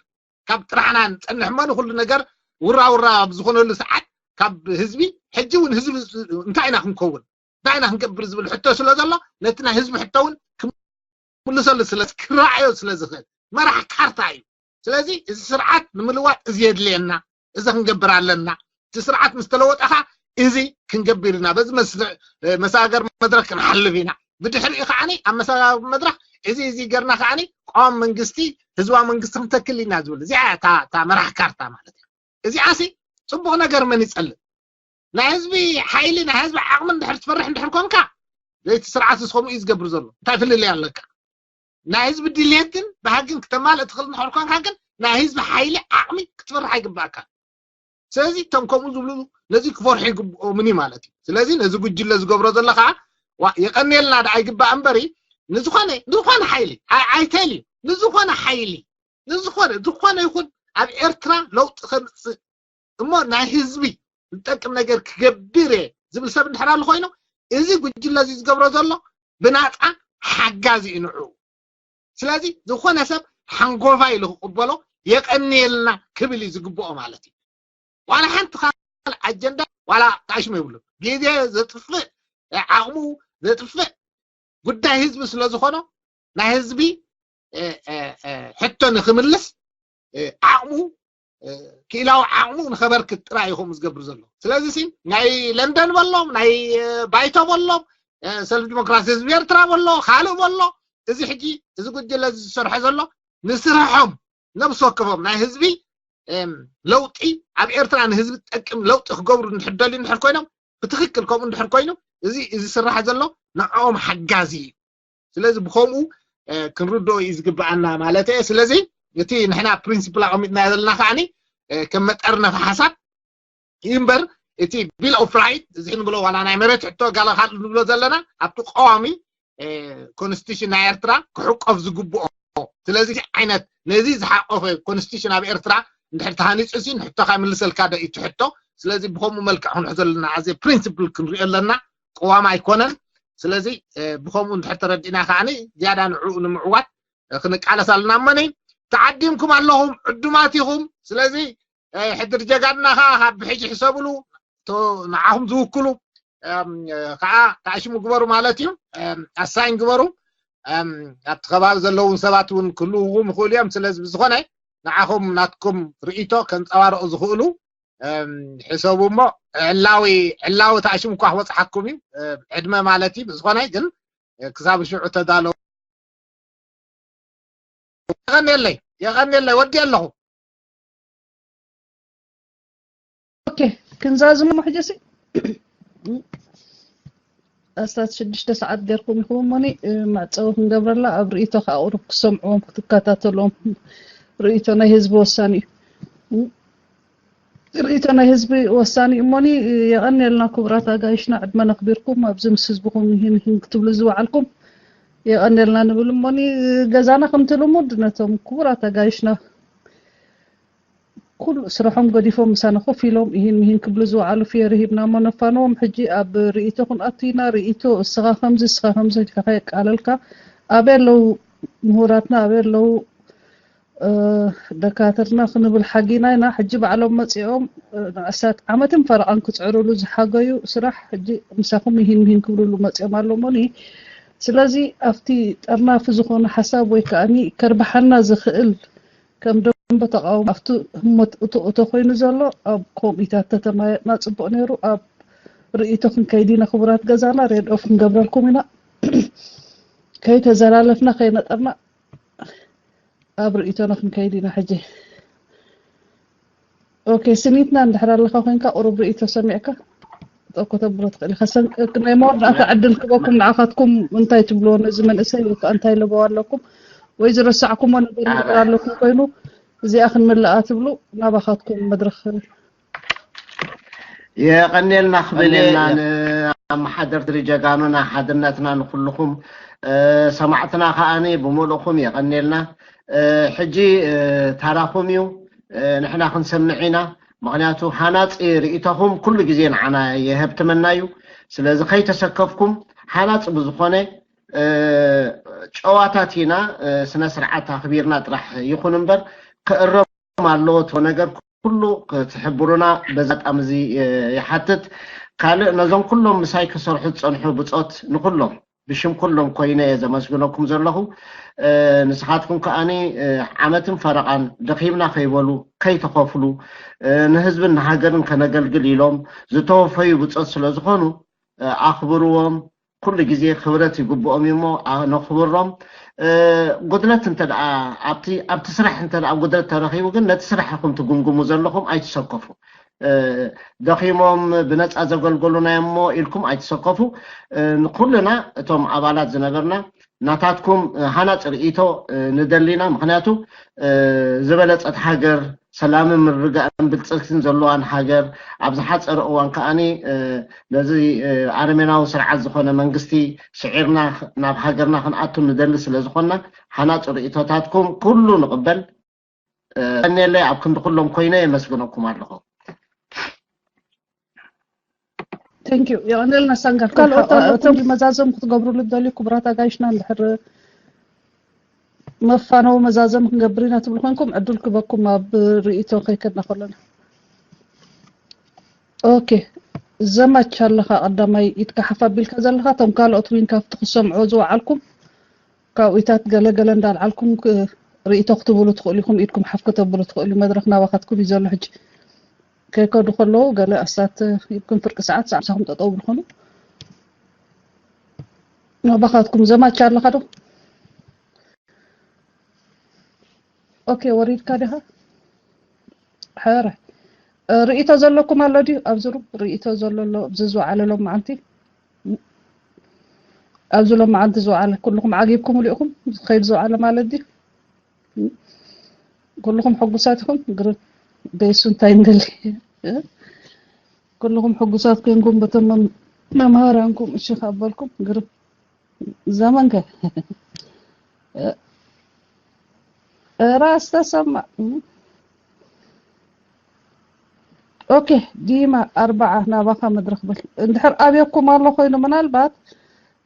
ካብ ጥራሕና ንፀንሕ እሞ ንኩሉ ነገር ውራ ውራ ኣብ ዝኾነሉ ሰዓት ካብ ህዝቢ ሕጂ እውን ህዝቢ እንታይ ኢና ክንከውን እንታይ ኢና ክንገብር ዝብል ሕቶ ስለ ዘሎ ነቲ ናይ ህዝቢ ሕቶ እውን ክምልሰሉ ስለ ክረኣዮ ስለ ዝኽእል መራሕ ካርታ እዩ። ስለዚ እዚ ስርዓት ንምልዋጥ እዚ የድልየና፣ እዚ ክንገብር ኣለና። እቲ ስርዓት ምስ ተለወጠ ኸዓ እዚ ክንገብር ኢና፣ በዚ መሳገር መድረክ ክንሓልፍ ኢና። ብድሕሪኡ ከዓኒ ኣብ መሳገር መድረክ እዚ እዚ ገርና ከዓኒ ቀዋሚ መንግስቲ ህዝባዊ መንግስቲ ክንተክል ኢና ዝብል እዚኣ እታ መራሕ ካርታ ማለት እዩ። እዚኣሲ ፅቡቕ ነገር መን ይፀልእ? ናይ ህዝቢ ሓይሊ ናይ ህዝቢ ዓቕሚ እንድሕር ትፈርሕ እንድሕር ኮንካ ዘይቲ ስርዓት ስ ከምኡ እዩ ዝገብር ዘሎ እንታይ ፍልልይ ኣለካ ናይ ህዝቢ ድልየትን ባህግን ክተማልእ ትኽእል እንድሕር ኮንካ ግን ናይ ህዝቢ ሓይሊ ዓቕሚ ክትፈርሕ ኣይግባእካ ስለዚ እቶም ከምኡ ዝብሉ ነዚ ክፈርሑ ይግብኦምን እዩ ማለት እዩ። ስለዚ ነዚ ጉጅለ ዝገብሮ ዘሎ ከዓ የቀንየልና ደኣ ይግባእ እምበሪ ንዝኾነ ንዝኾነ ሓይሊ ኣይተልዩ ንዝኾነ ሓይሊ ንዝኾነ ዝኾነ ይኹን ኣብ ኤርትራ ለውጢ ከምፅእ እሞ ናይ ህዝቢ ዝጠቅም ነገር ክገብር እየ ዝብል ሰብ እንድሕር ኣሎ ኮይኑ እዚ ጉጅለ እዚ ዝገብሮ ዘሎ ብናፃ ሓጋዚ እዩ ንዑ። ስለዚ ዝኾነ ሰብ ሓንጎፋ ኢሉ ክቕበሎ የቀንየልና ክብል እዩ ዝግብኦ ማለት እዩ። ዋላ ሓንቲ ካልእ ኣጀንዳ ዋላ ጣሽሙ የብሉ። ግዜ ዘጥፍእ ዓቕሙ ዘጥፍእ ጉዳይ ህዝቢ ስለ ዝኾኖ ናይ ህዝቢ ሕቶ ንክምልስ ዓቕሙ ክኢላዊ ዓቕሙ ንኸበርክት ጥራይ እዩ ከምኡ ዝገብር ዘሎ። ስለዚ ሲ ናይ ለንደን በሎም ናይ ባይቶ በሎም ሰልፊ ዲሞክራሲ ህዝቢ ኤርትራ በሎ ካልእ በሎ እዚ ሕጂ እዚ ጉጅለ እዚ ዝሰርሖ ዘሎ ንስርሖም ነብሲ ወከፎም ናይ ህዝቢ ለውጢ ኣብ ኤርትራ ንህዝቢ ጠቅም ለውጢ ክገብሩ እንድሕር ደልዩ እንድሕር ኮይኖም ብትክክል ከምኡ እንድሕር ኮይኑ እዚ እዚ ስራሕ ዘሎ ንዕኦም ሓጋዚ እዩ። ስለዚ ብከምኡ ክንርድኦ እዩ ዝግብኣና ማለት እየ። ስለዚ እቲ ንሕና ፕሪንሲፕል ኣቐሚጥና ዘለና ከዓኒ ከም መጠርነፊ ሓሳብ እዩ እምበር እቲ ቢል ኦፍ ራይት እዚ ንብሎ ዋላ ናይ መሬት ሕቶ ጋላ ካልእ ንብሎ ዘለና ኣብቲ ቀዋሚ ኮንስቲቱሽን ናይ ኤርትራ ክሕቆፍ ዝግብኦ ስለዚ ዓይነት ነዚ ዝሓቆፈ ኮንስቲቱሽን ኣብ ኤርትራ እንድሕር ተሃኒፁ ሲ ንሕቶካ ይምልሰልካ ዶ እዩ እቲ ሕቶ። ስለዚ ብከምኡ መልክዕ ክንሕዞ ኣለና ኣዘ ፕሪንስፕል ክንሪኦ ኣለና ቅዋም ኣይኮነን። ስለዚ ብከምኡ እንድሕር ተረዲእና ከዓኒ ዝያዳ ንዕኡ ንምዕዋት ክንቃለስ ኣለና እሞኒ ተዓዲምኩም ኣለኹም ዕዱማት ኢኹም። ስለዚ ሕድር ጀጋንና ከዓ ካብ ብሕጂ ሕሰብሉ ንዓኹም ዝውክሉ ከዓ ተኣሽሙ ግበሩ ማለት እዩ። ኣሳይን ግበሩ ኣብቲ ከባቢ ዘለውን ሰባት እውን ክልውዎም ይኽእሉ እዮም። ስለዚ ብዝኾነ ንዓኹም ናትኩም ርእይቶ ከንፀባርቑ ዝኽእሉ ሕሰቡ እሞ ዕላዊ ዕላዊ ተኣሽሙ እኳ ክበፅሓኩም እዩ ዕድመ ማለት እዩ። ብዝኾነ ግን ክሳብ ሽዑ ተዳለው። የቐንየለይ የቐንየለይ ወዲ ኣለኹ። ኦኬ ክንዛዝሙ ሕጂ ሲ ኣስታት ሽዱሽተ ሰዓት ገርኩም ኢኹም እሞኒ መዕፀዊ ክንገብረላ ኣብ ርእይቶ ከዓ ቁሩብ ክሰምዕዎም ክትከታተልዎም ርእይቶ ናይ ህዝቢ ወሳኒ እዩ። ርእይቶ ናይ ህዝቢ ወሳኒ እሞኒ የቐንየልና ክቡራት ኣጋይሽና ዕድመ ነኽቢርኩም ኣብዚ ምስ ህዝብኹም ይህን ይህን ክትብሉ ዝወዓልኩም የቐንየልና ንብል እሞኒ ገዛና ከምቲ ልሙድ ነቶም ክቡራት ኣጋይሽና ኩሉ ስራሖም ገዲፎም ምሳና ኮፍ ኢሎም ይህን ይህን ክብሉ ዝወዓሉ ፍየሪ ሂብና እሞ ነፋንዎም ሕጂ ኣብ ርእይቶ ክንኣቱ ኢና ርእይቶ እስኻ ከምዚ እስኻ ከምዚ ኢልካ ከየቃለልካ ኣበይ ኣለዉ ምሁራትና ኣበይ ኣለዉ ደካትርና ክንብል ሓጊና ኢና ሕጂ ባዕሎም መፂኦም ንኣሳት ዓመትን ፈረቓን ክፅዕርሉ ዝሓገዩ ስራሕ ሕጂ ምሳኹም ይሂን ምሂን ክብልሉ መፂኦም ኣለሞኒ ስለዚ ኣብቲ ጠርናፊ ዝኾነ ሓሳብ ወይ ከዓ ከርብሓና ዝኽእል ከም ደንበ ተቃውሞ ኣብቲ ህሞት እቶ እቶ ኮይኑ ዘሎ ኣብ ኮሚታት ተተማየጥና ፅቡቅ ነይሩ ኣብ ርእይቶ ክንከይድ ኢና ክቡራት ገዛና ሬድኦፍ ክንገብረልኩም ኢና ከይተዘላለፍና ከይነጠርና ኣብ ርእይቶና ክንከይድ ኢና ሕጂ ኦኬ ስኒትና እንድሕር ኣለካ ኮንካ ቁሩብ ርእይቶ ሰሚዕካ ጠኮ ተብሎ ትኽእል ኢኻ ናይ መወዳእታ ዕድል ክበኩም ንዓኻትኩም እንታይ ትብልዎ ነዚ መንእሰይ ወይ ከዓ እንታይ ለበዋ ኣለኩም ወይ ዝረሳዕኩሞ ነገር ነገር ኣለኩም ኮይኑ እዚኣ ክንምልኣ ትብሉ ናባኻትኩም መድረክ የቐንየልና ክብል የቀንየልና። ንኣመሓደርቲ ጀጋኑና ሓድነትና ንኩልኹም ሰማዕትና ከዓኒ ብምልእኹም የቐንየልና ሕጂ ታራኹም እዩ ንሕና ክንሰምዕ ኢና ምክንያቱ ሃናፂ ርእይቶኹም ኩሉ ግዜ ንዓና የሀብትመና እዩ ስለዚ ከይተሰከፍኩም ሃናፂ ብዝኾነ ጨዋታት ኢና ስነ ስርዓት ኣኽቢርና ጥራሕ ይኹን እምበር ክእረም ኣለዎ እቲ ነገር ኩሉ ክትሕብሩና በዚ ኣጋጣሚ እዚ ይሓትት ካልእ ነዞም ኩሎም ምሳይ ክሰርሑ ዝፀንሑ ብፆት ንኩሎም ብሽም ኩሎም ኮይነ እየ ዘመስግነኩም ዘለኹ ንስኻትኩም ከዓኒ ዓመትን ፈረቓን ደኺምና ከይበሉ ከይተኸፍሉ ንህዝብን ንሃገርን ከነገልግል ኢሎም ዝተወፈዩ ብፆት ስለ ዝኾኑ ኣኽብርዎም ኩሉ ግዜ ክብረት ይግብኦም እዩ እሞ ነኽብሮም ጉድለት እንተ ኣብቲ ስራሕ እንተ ጉድለት ተረኺቡ ግን ነቲ ስራሕ ኢኹም ትግምግሙ ዘለኹም ኣይትሰከፉ ደኺሞም ብነፃ ዘገልገሉና እሞ ኢልኩም ኣይትሰከፉ ንኩልና እቶም ኣባላት ዝነበርና ናታትኩም ሃናፂ ርእይቶ ንደሊና ምክንያቱ ዝበለፀት ሃገር ሰላምን ምርግጋእን ብልፅግትን ዘለዋን ሃገር ኣብ ዝሓፀረ እዋን ከዓኒ ነዚ ኣረሜናዊ ስርዓት ዝኾነ መንግስቲ ስዒርና ናብ ሃገርና ክንኣቱ ንደሊ ስለዝኾንና ሃናፂ ርእቶታትኩም ኩሉ ንቕበል። ቀኔለይ ኣብ ክንዲ ኩሎም ኮይነ የመስግነኩም ኣለኹ። Thank you። የቐነልና ሳንጋር። ካልኦት ኣለኩም መዛዘም ክትገብሩሉ ትደልዩ ክቡራት ኣጋይሽና እንድሕር መፋነዊ መዛዘም ክንገብር ኢና ትብሉ ኮንኩም ዕድል ክበኩም ኣብ ርእይቶ ከይከድና ከለና። ኦኬ ዘማች ኣለኻ ቀዳማይ ኢድካ ሓፍ ኣቢልካ ዘለኻ እቶም ካልኦት እውን ካብቲ ክሰምዑ ዝወዓልኩም ካብኢታት ገለ ገለ እንዳልዓልኩም ርእይቶ ክትብሉ ትኽእሉ ኢኹም። ኢድኩም ሓፍ ከተብሉ ትኽእሉ። መድረኽ ናባኻትኩም እዩ ዘሎ ሕጂ። ከይከዱ ከለዉ ገለ ኣስታት ኢድኩም ፍርቂ ሰዓት ሳዕ ምሳኹም ጠጠው ብልኾኑ ናባኻትኩም ዘማች ኣለኻ ዶ? ኦኬ ወሪድካ ዲኻ? ሕረ ርእይቶ ዘለኩም ኣሎ ድዩ? ኣብዚ ሩም ርእይቶ ዘሎ ኣሎ ኣብዚ ዝወዓለ ሎም መዓልቲ ኣብዚ ሎም መዓልቲ ዝወዓለ ኩልኹም ዓጊብኩም ውሊእኩም ዝኸይድ ዝወዓለ ማለት ድዩ? ኩልኹም ሕጉሳት ኢኹም? ግርም ቤሱ እንታይ እንደሊ ኩልኹም ሕጉሳት ኮንኩም በቶም መምሃራንኩም እሺ ካበልኩም ግርም ዘመንከ ራስ ተሰማ ኦኬ ዲማ ኣርባዓ ናባኻ መድረኽ በል እንድሕር ኣብየኩም ኣሎ ኮይኑ ምናልባት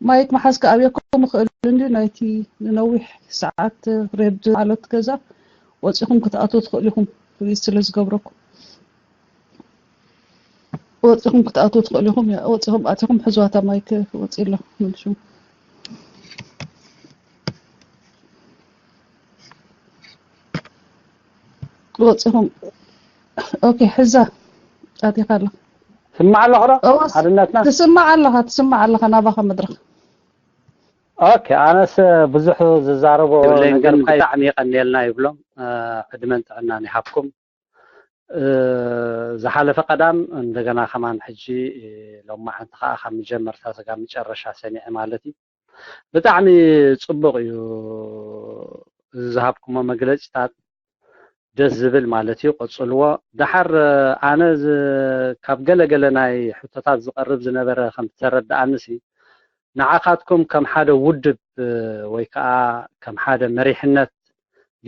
ማይክ መሓዝካ ኣብየኩም ይኽእል እንዲ ናይቲ ንነዊሕ ሰዓት ሬድ ማለት ገዛ ወፂኹም ክትኣትዉ ትኽእሉ ኢኹም ፍሊት ስለ ዝገብረኩም ወፂኹም ክትኣትዉ ትኽእሉ ኢኹም ወፂኹም ኣቲኹም ሕዝዋታ ማይክ ወፂ ኣሎ መልሹ ወፂኹም ኦኬ ሕዛ ኣቲኻ ኣለኻ ስማዕ ኣለኹ ዶ ሓድነትና ትስማዕ ኣለኻ ትስማዕ ኣለኻ ናባኻ መድረኽ ኦኬ ኣነስ ብዙሕ ዝዛረቦ ነገር ብጣዕሚ የቀንየልና ይብሎም ዕድመን ጥዕናን ይሃብኩም ዝሓለፈ ቀዳም እንደገና ከማን ሕጂ ሎማዓንቲ ከዓ ካብ መጀመርታ ስጋ መጨረሻ ሰሚዐ ማለት እዩ ብጣዕሚ ፅቡቅ እዩ ዝሃብኩሞ መግለፂታት ደስ ዝብል ማለት እዩ ቀፅልዎ ደሓር ኣነ ካብ ገለገለ ናይ ሕቶታት ዝቀርብ ዝነበረ ከም ዝተረዳኣንሲ ንዓኻትኩም ከም ሓደ ውድብ ወይ ከዓ ከም ሓደ መሪሕነት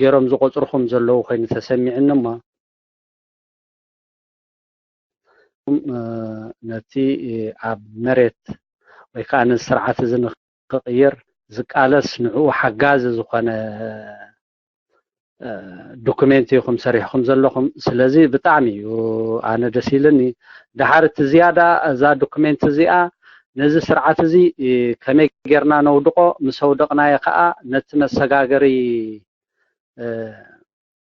ገይሮም ዝቆፅርኹም ዘለዉ ኮይኑ ተሰሚዕኒ እሞ ነቲ ኣብ መሬት ወይ ከዓ ነዚ ስርዓት እዚ ንክቕይር ዝቃለስ ንዕኡ ሓጋዚ ዝኾነ ዶኩሜንት ኢኹም ሰሪሕኹም ዘለኹም ስለዚ ብጣዕሚ እዩ ኣነ ደስ ኢልኒ ድሓር እቲ ዝያዳ እዛ ዶኩሜንት እዚኣ ነዚ ስርዓት እዚ ከመይ ጌርና ነውድቆ ምስ ኣውደቕናዮ ከዓ ነቲ መሰጋገሪ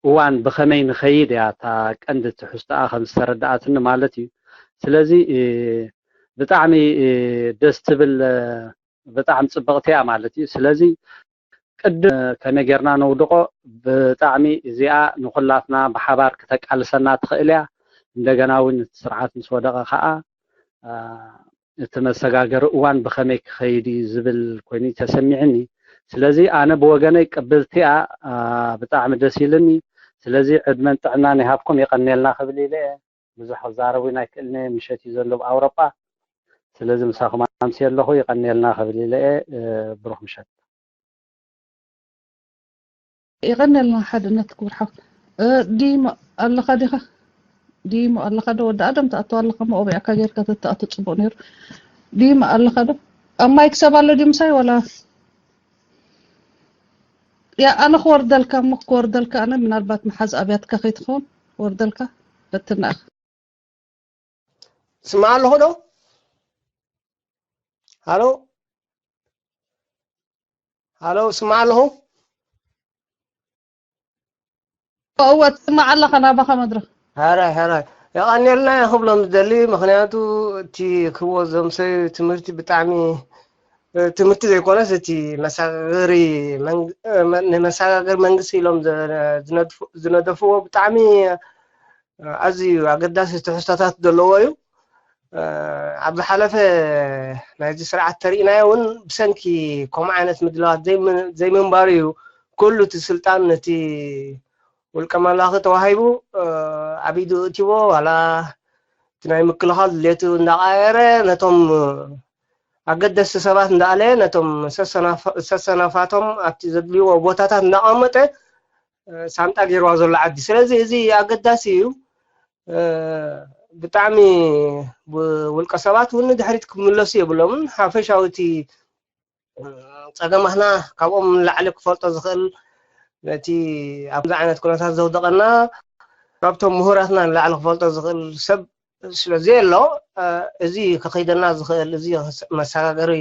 እዋን ብኸመይ ንኸይድ እያ እታ ቀንዲ ትሕዝቶኣ ከም ዝተረዳኣትኒ ማለት እዩ ስለዚ ብጣዕሚ ደስ ትብል ብጣዕሚ ፅብቕቲ እያ ማለት እዩ ስለዚ ቅድም ከመይ ጌርና ነውድቆ ብጣዕሚ እዚኣ ንኩላትና ብሓባር ክተቃልሰና ትኽእል እያ እንደገና እውን እቲ ስርዓት ምስ ወደቐ ከዓ እቲ መሰጋገሪ እዋን ብኸመይ ክኸይድ እዩ ዝብል ኮይኑ ተሰሚዕኒ ስለዚ ኣነ ብወገነይ ቅብልቲኣ ብጣዕሚ ደስ ኢልኒ ስለዚ ዕድመን ጥዕናን ይሃብኩም የቀንየልና ክብል ኢለ ብዙሕ ክዛረቡ ኣይክእልን እየ ምሸት እዩ ዘሎ ኣብ ኣውሮጳ ስለዚ ምሳኹም ኣምስየ ኣለኹ የቀንየልና ክብል ኢለ እየ ብሩኽ ምሸት የቐንየልና ሓድነት ክቡር ሓው ዲሞ ኣለኻ ዲኻ ዲሞ ኣለኻ ዶ ወዲ ኣደም ትኣቱ ኣለኻ ሞ ኦቢዕካ ጌርካ ተትኣቱ ፅቡቅ ነይሩ ዲሞ ኣለኻ ዶ ኣብ ማይክ ሰብ ኣሎ ድዩ ምሳይ ወላ ያ ኣነ ክወርደልካ እሞ ክወርደልካ ኣነ ምናልባት መሓዝ ኣብያትካ ከይትኸውን ክወርደልካ ፈትና ኢኻ ስማዕ ኣለኹ ዶ ሃሎ ሃሎ ስማዕ ኣለኹ እወ ትስማዕ ኣለኻ ናባኻ መድረኽ ሕራይ ሕራይ የቐንየልና ክብሎም ዝደሊ ምክንያቱ እቲ ክብዎ ዘምሰዩ ትምህርቲ ብጣዕሚ ትምህርቲ ዘይኮነስ እቲ መሰጋገሪ ንመሰጋገሪ መንግስቲ ኢሎም ዝነደፍዎ ብጣዕሚ ኣዝዩ ኣገዳሲ ትሕዝቶታት ዘለዎ እዩ ኣብ ዝሓለፈ ናይዚ ስርዓት ተሪእናዮ እውን ብሰንኪ ከምኡ ዓይነት ምድላዋት ዘይምንባሩ እዩ ኩሉ እቲ ስልጣን ነቲ ውልቀ መላኺ ተዋሂቡ ኣብ ኢዱ እትዎ ዋላ እቲ ናይ ምክልኻል ድሌቱ እንዳቐየረ ነቶም ኣገደስቲ ሰባት እንዳኣለየ ነቶም ሰሰናፋቶም ኣብቲ ዘድልይዎ ቦታታት እንዳቐመጠ ሳንጣ ገይርዋ ዘሎ ዓዲ። ስለዚ እዚ ኣገዳሲ እዩ። ብጣዕሚ ብውልቀ ሰባት እውን ንድሕሪት ክምለሱ የብሎምን። ሓፈሻዊ እቲ ጸገማትና ካብኦም ንላዕሊ ክፈልጦ ዝኽእል ነቲ ኣብዚ ዓይነት ኩነታት ዘውደቐና ካብቶም ምሁራትና ንላዕሊ ክፈልጦ ዝኽእል ሰብ ስለ ዘየሎ እዚ ከኸይደና ዝኽእል እዚ መሰጋገሪ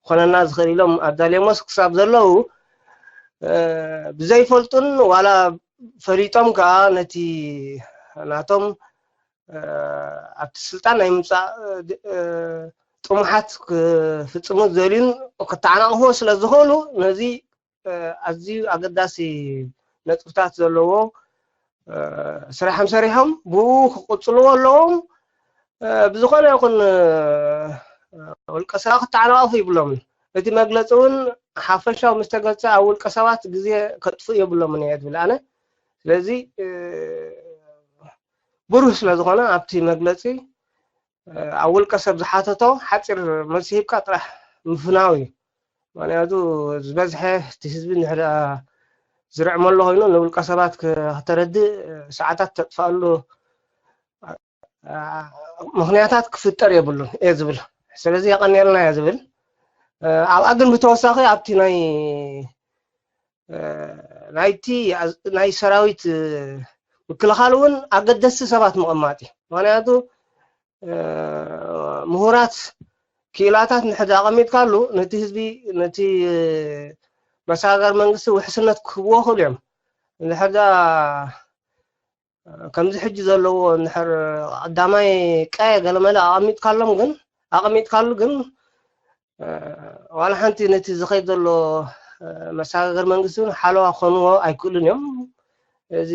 ክኾነና ዝኽእል ኢሎም ኣዳልዮሞስ ክሳብ ዘለዉ ብዘይፈልጡን ዋላ ፈሊጦም ከዓ ነቲ ናቶም ኣብቲ ስልጣን ናይ ምምፃእ ጥሙሓት ክፍፅሙ ዝደልዩን ክተዓናቕፍዎ ስለ ዝኽእሉ ነዚ ኣዝዩ ኣገዳሲ ነጥብታት ዘለዎ ስራሕም ሰሪሖም ብኡ ክቕፅልዎ ኣለዎም። ብዝኾነ ይኹን ውልቀ ስራ ክተዓናቐፉ ይብሎምን። እቲ መግለፂ እውን ሓፈሻዊ ምስ ተገልፀ ኣብ ውልቀ ሰባት ግዜ ከጥፍኡ የብሎምን እየ ዝብል ኣነ። ስለዚ ብሩህ ስለ ዝኾነ ኣብቲ መግለፂ ኣብ ውልቀ ሰብ ዝሓተቶ ሓፂር መልሲ ሂብካ ጥራሕ ምፍናው እዩ። ምክንያቱ ዝበዝሐ እቲ ህዝቢ እንድሕር ዝርዕመሉ ኮይኑ ንውልቀ ሰባት ከተረድእ ሰዓታት ተጥፋኣሉ ምክንያታት ክፍጠር የብሉን እየ ዝብል። ስለዚ የቐንየልና እየ ዝብል። ኣብኣ ግን ብተወሳኺ ኣብቲ ናይ ናይቲ ናይ ሰራዊት ምክልኻል እውን ኣገደስቲ ሰባት ምቕማጥ እዩ። ምክንያቱ ምሁራት ክኢላታት ንሕዳ ኣቐሚጥካሉ ነቲ ህዝቢ ነቲ መሰጋገሪ መንግስቲ ውሕስነት ክህብዎ ክእሉ እዮም። እንድሕር ከምዚ ሕጂ ዘለዎ እንድሕር ቀዳማይ ቀ ገለመለ ኣቐሚጥካሎም ግን ኣቐሚጥካሉ ግን ዋላ ሓንቲ ነቲ ዝኸይድ ዘሎ መሰጋገሪ መንግስቲ እውን ሓለዋ ክኾንዎ ኣይክእሉን እዮም። እዚ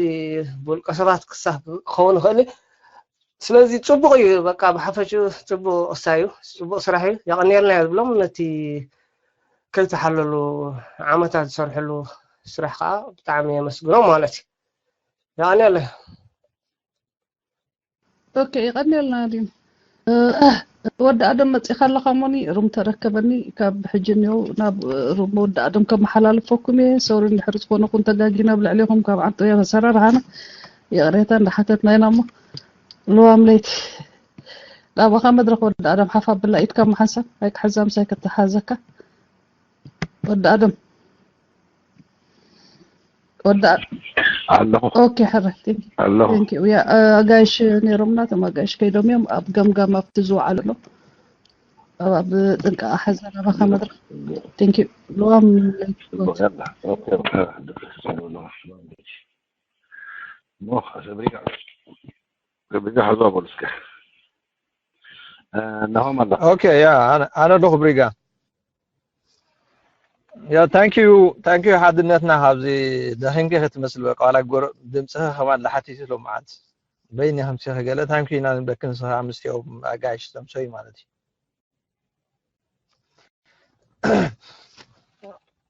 ብውልቀ ሰባት ክሳብ ክኸውን ይኽእል። ስለዚ ፅቡቕ እዩ፣ በቃ ብሓፈሽኡ ፅቡቕ እሳ እዩ፣ ፅቡቕ ስራሕ እዩ። የቐንየልና እየ ዝብሎም ነቲ ከይተሓለሉ ዓመታት ዝሰርሕሉ ስራሕ ከዓ ብጣዕሚ የመስግኖም ማለት እዩ። የቐንየለ። ኦኬ፣ ይቐንየልና ድዩ? ወዲ ኣደም መፂኻ ኣለኻ ሞኒ ሩም ተረከበኒ ካብ ሕጂ እኒው ናብ ሩም ወዲ ኣደም ከመሓላልፈኩም እየ። ሶሪ እንድሕር ዝኾነ ኩን ተጋጊና ኣብ ልዕሌኹም ካብ ዓንጦያ ኣሰራርሓና ይቕሬታ እንዳሓተትና ኢና እሞ ልዋም ለይቲ ናባኻ መድረኽ ወዲ ኣደም ሓፍ ኣብላ ኢድካ መሓንሳብ ኣይክሕዛ ምሳይ ከተሓዘካ ወዲ ኣደም ወዲ ኣለኹ ኦኬ ሕረ ኣለኹ ቴንክ ዩ ያ ኣጋይሽ ነይሮምና እቶም ኣጋይሽ ከይዶም እዮም ኣብ ገምጋም ኣብቲ ዝወዓሉ ኣሎ ኣብ ጥንቃ ሓዘ ናባኻ መድረኽ ቴንክ ዩ ልዋም ለይቲ ጽቡቕ ያላ ኦኬ ኦኬ ደስ ይላል ወላሂ እሞ ሪጋ ሪጋ ሓዛ በሉ እስከ ናሆም ኣላ ኦኬ ያ ኣነ ኣለኹ ብሪጋ ያ ታንክ ዩ ታንክ ዩ ሓድነትና ካብዚ ደኺምኪ ክትመስል በቃ ዋላ ጎረ ድምፅኺ ከማን ላሓቲት ኢሉ መዓት በይኒ ከምሲ ገለ ታንክ ዩ ኢና ንብለኪ ንስኺ ኣምስቲኦም ኣጋይሽ ተምሶይ ማለት እዩ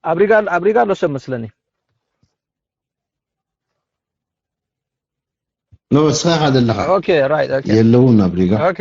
ኣብሪጋ ኣብሪጋ ኣሎ ሰብ መስለኒ ኖ እስኻ ኢኻ ዘለኻ ኦኬ ራይት ኦኬ የለውን ኣብሪጋ ኦኬ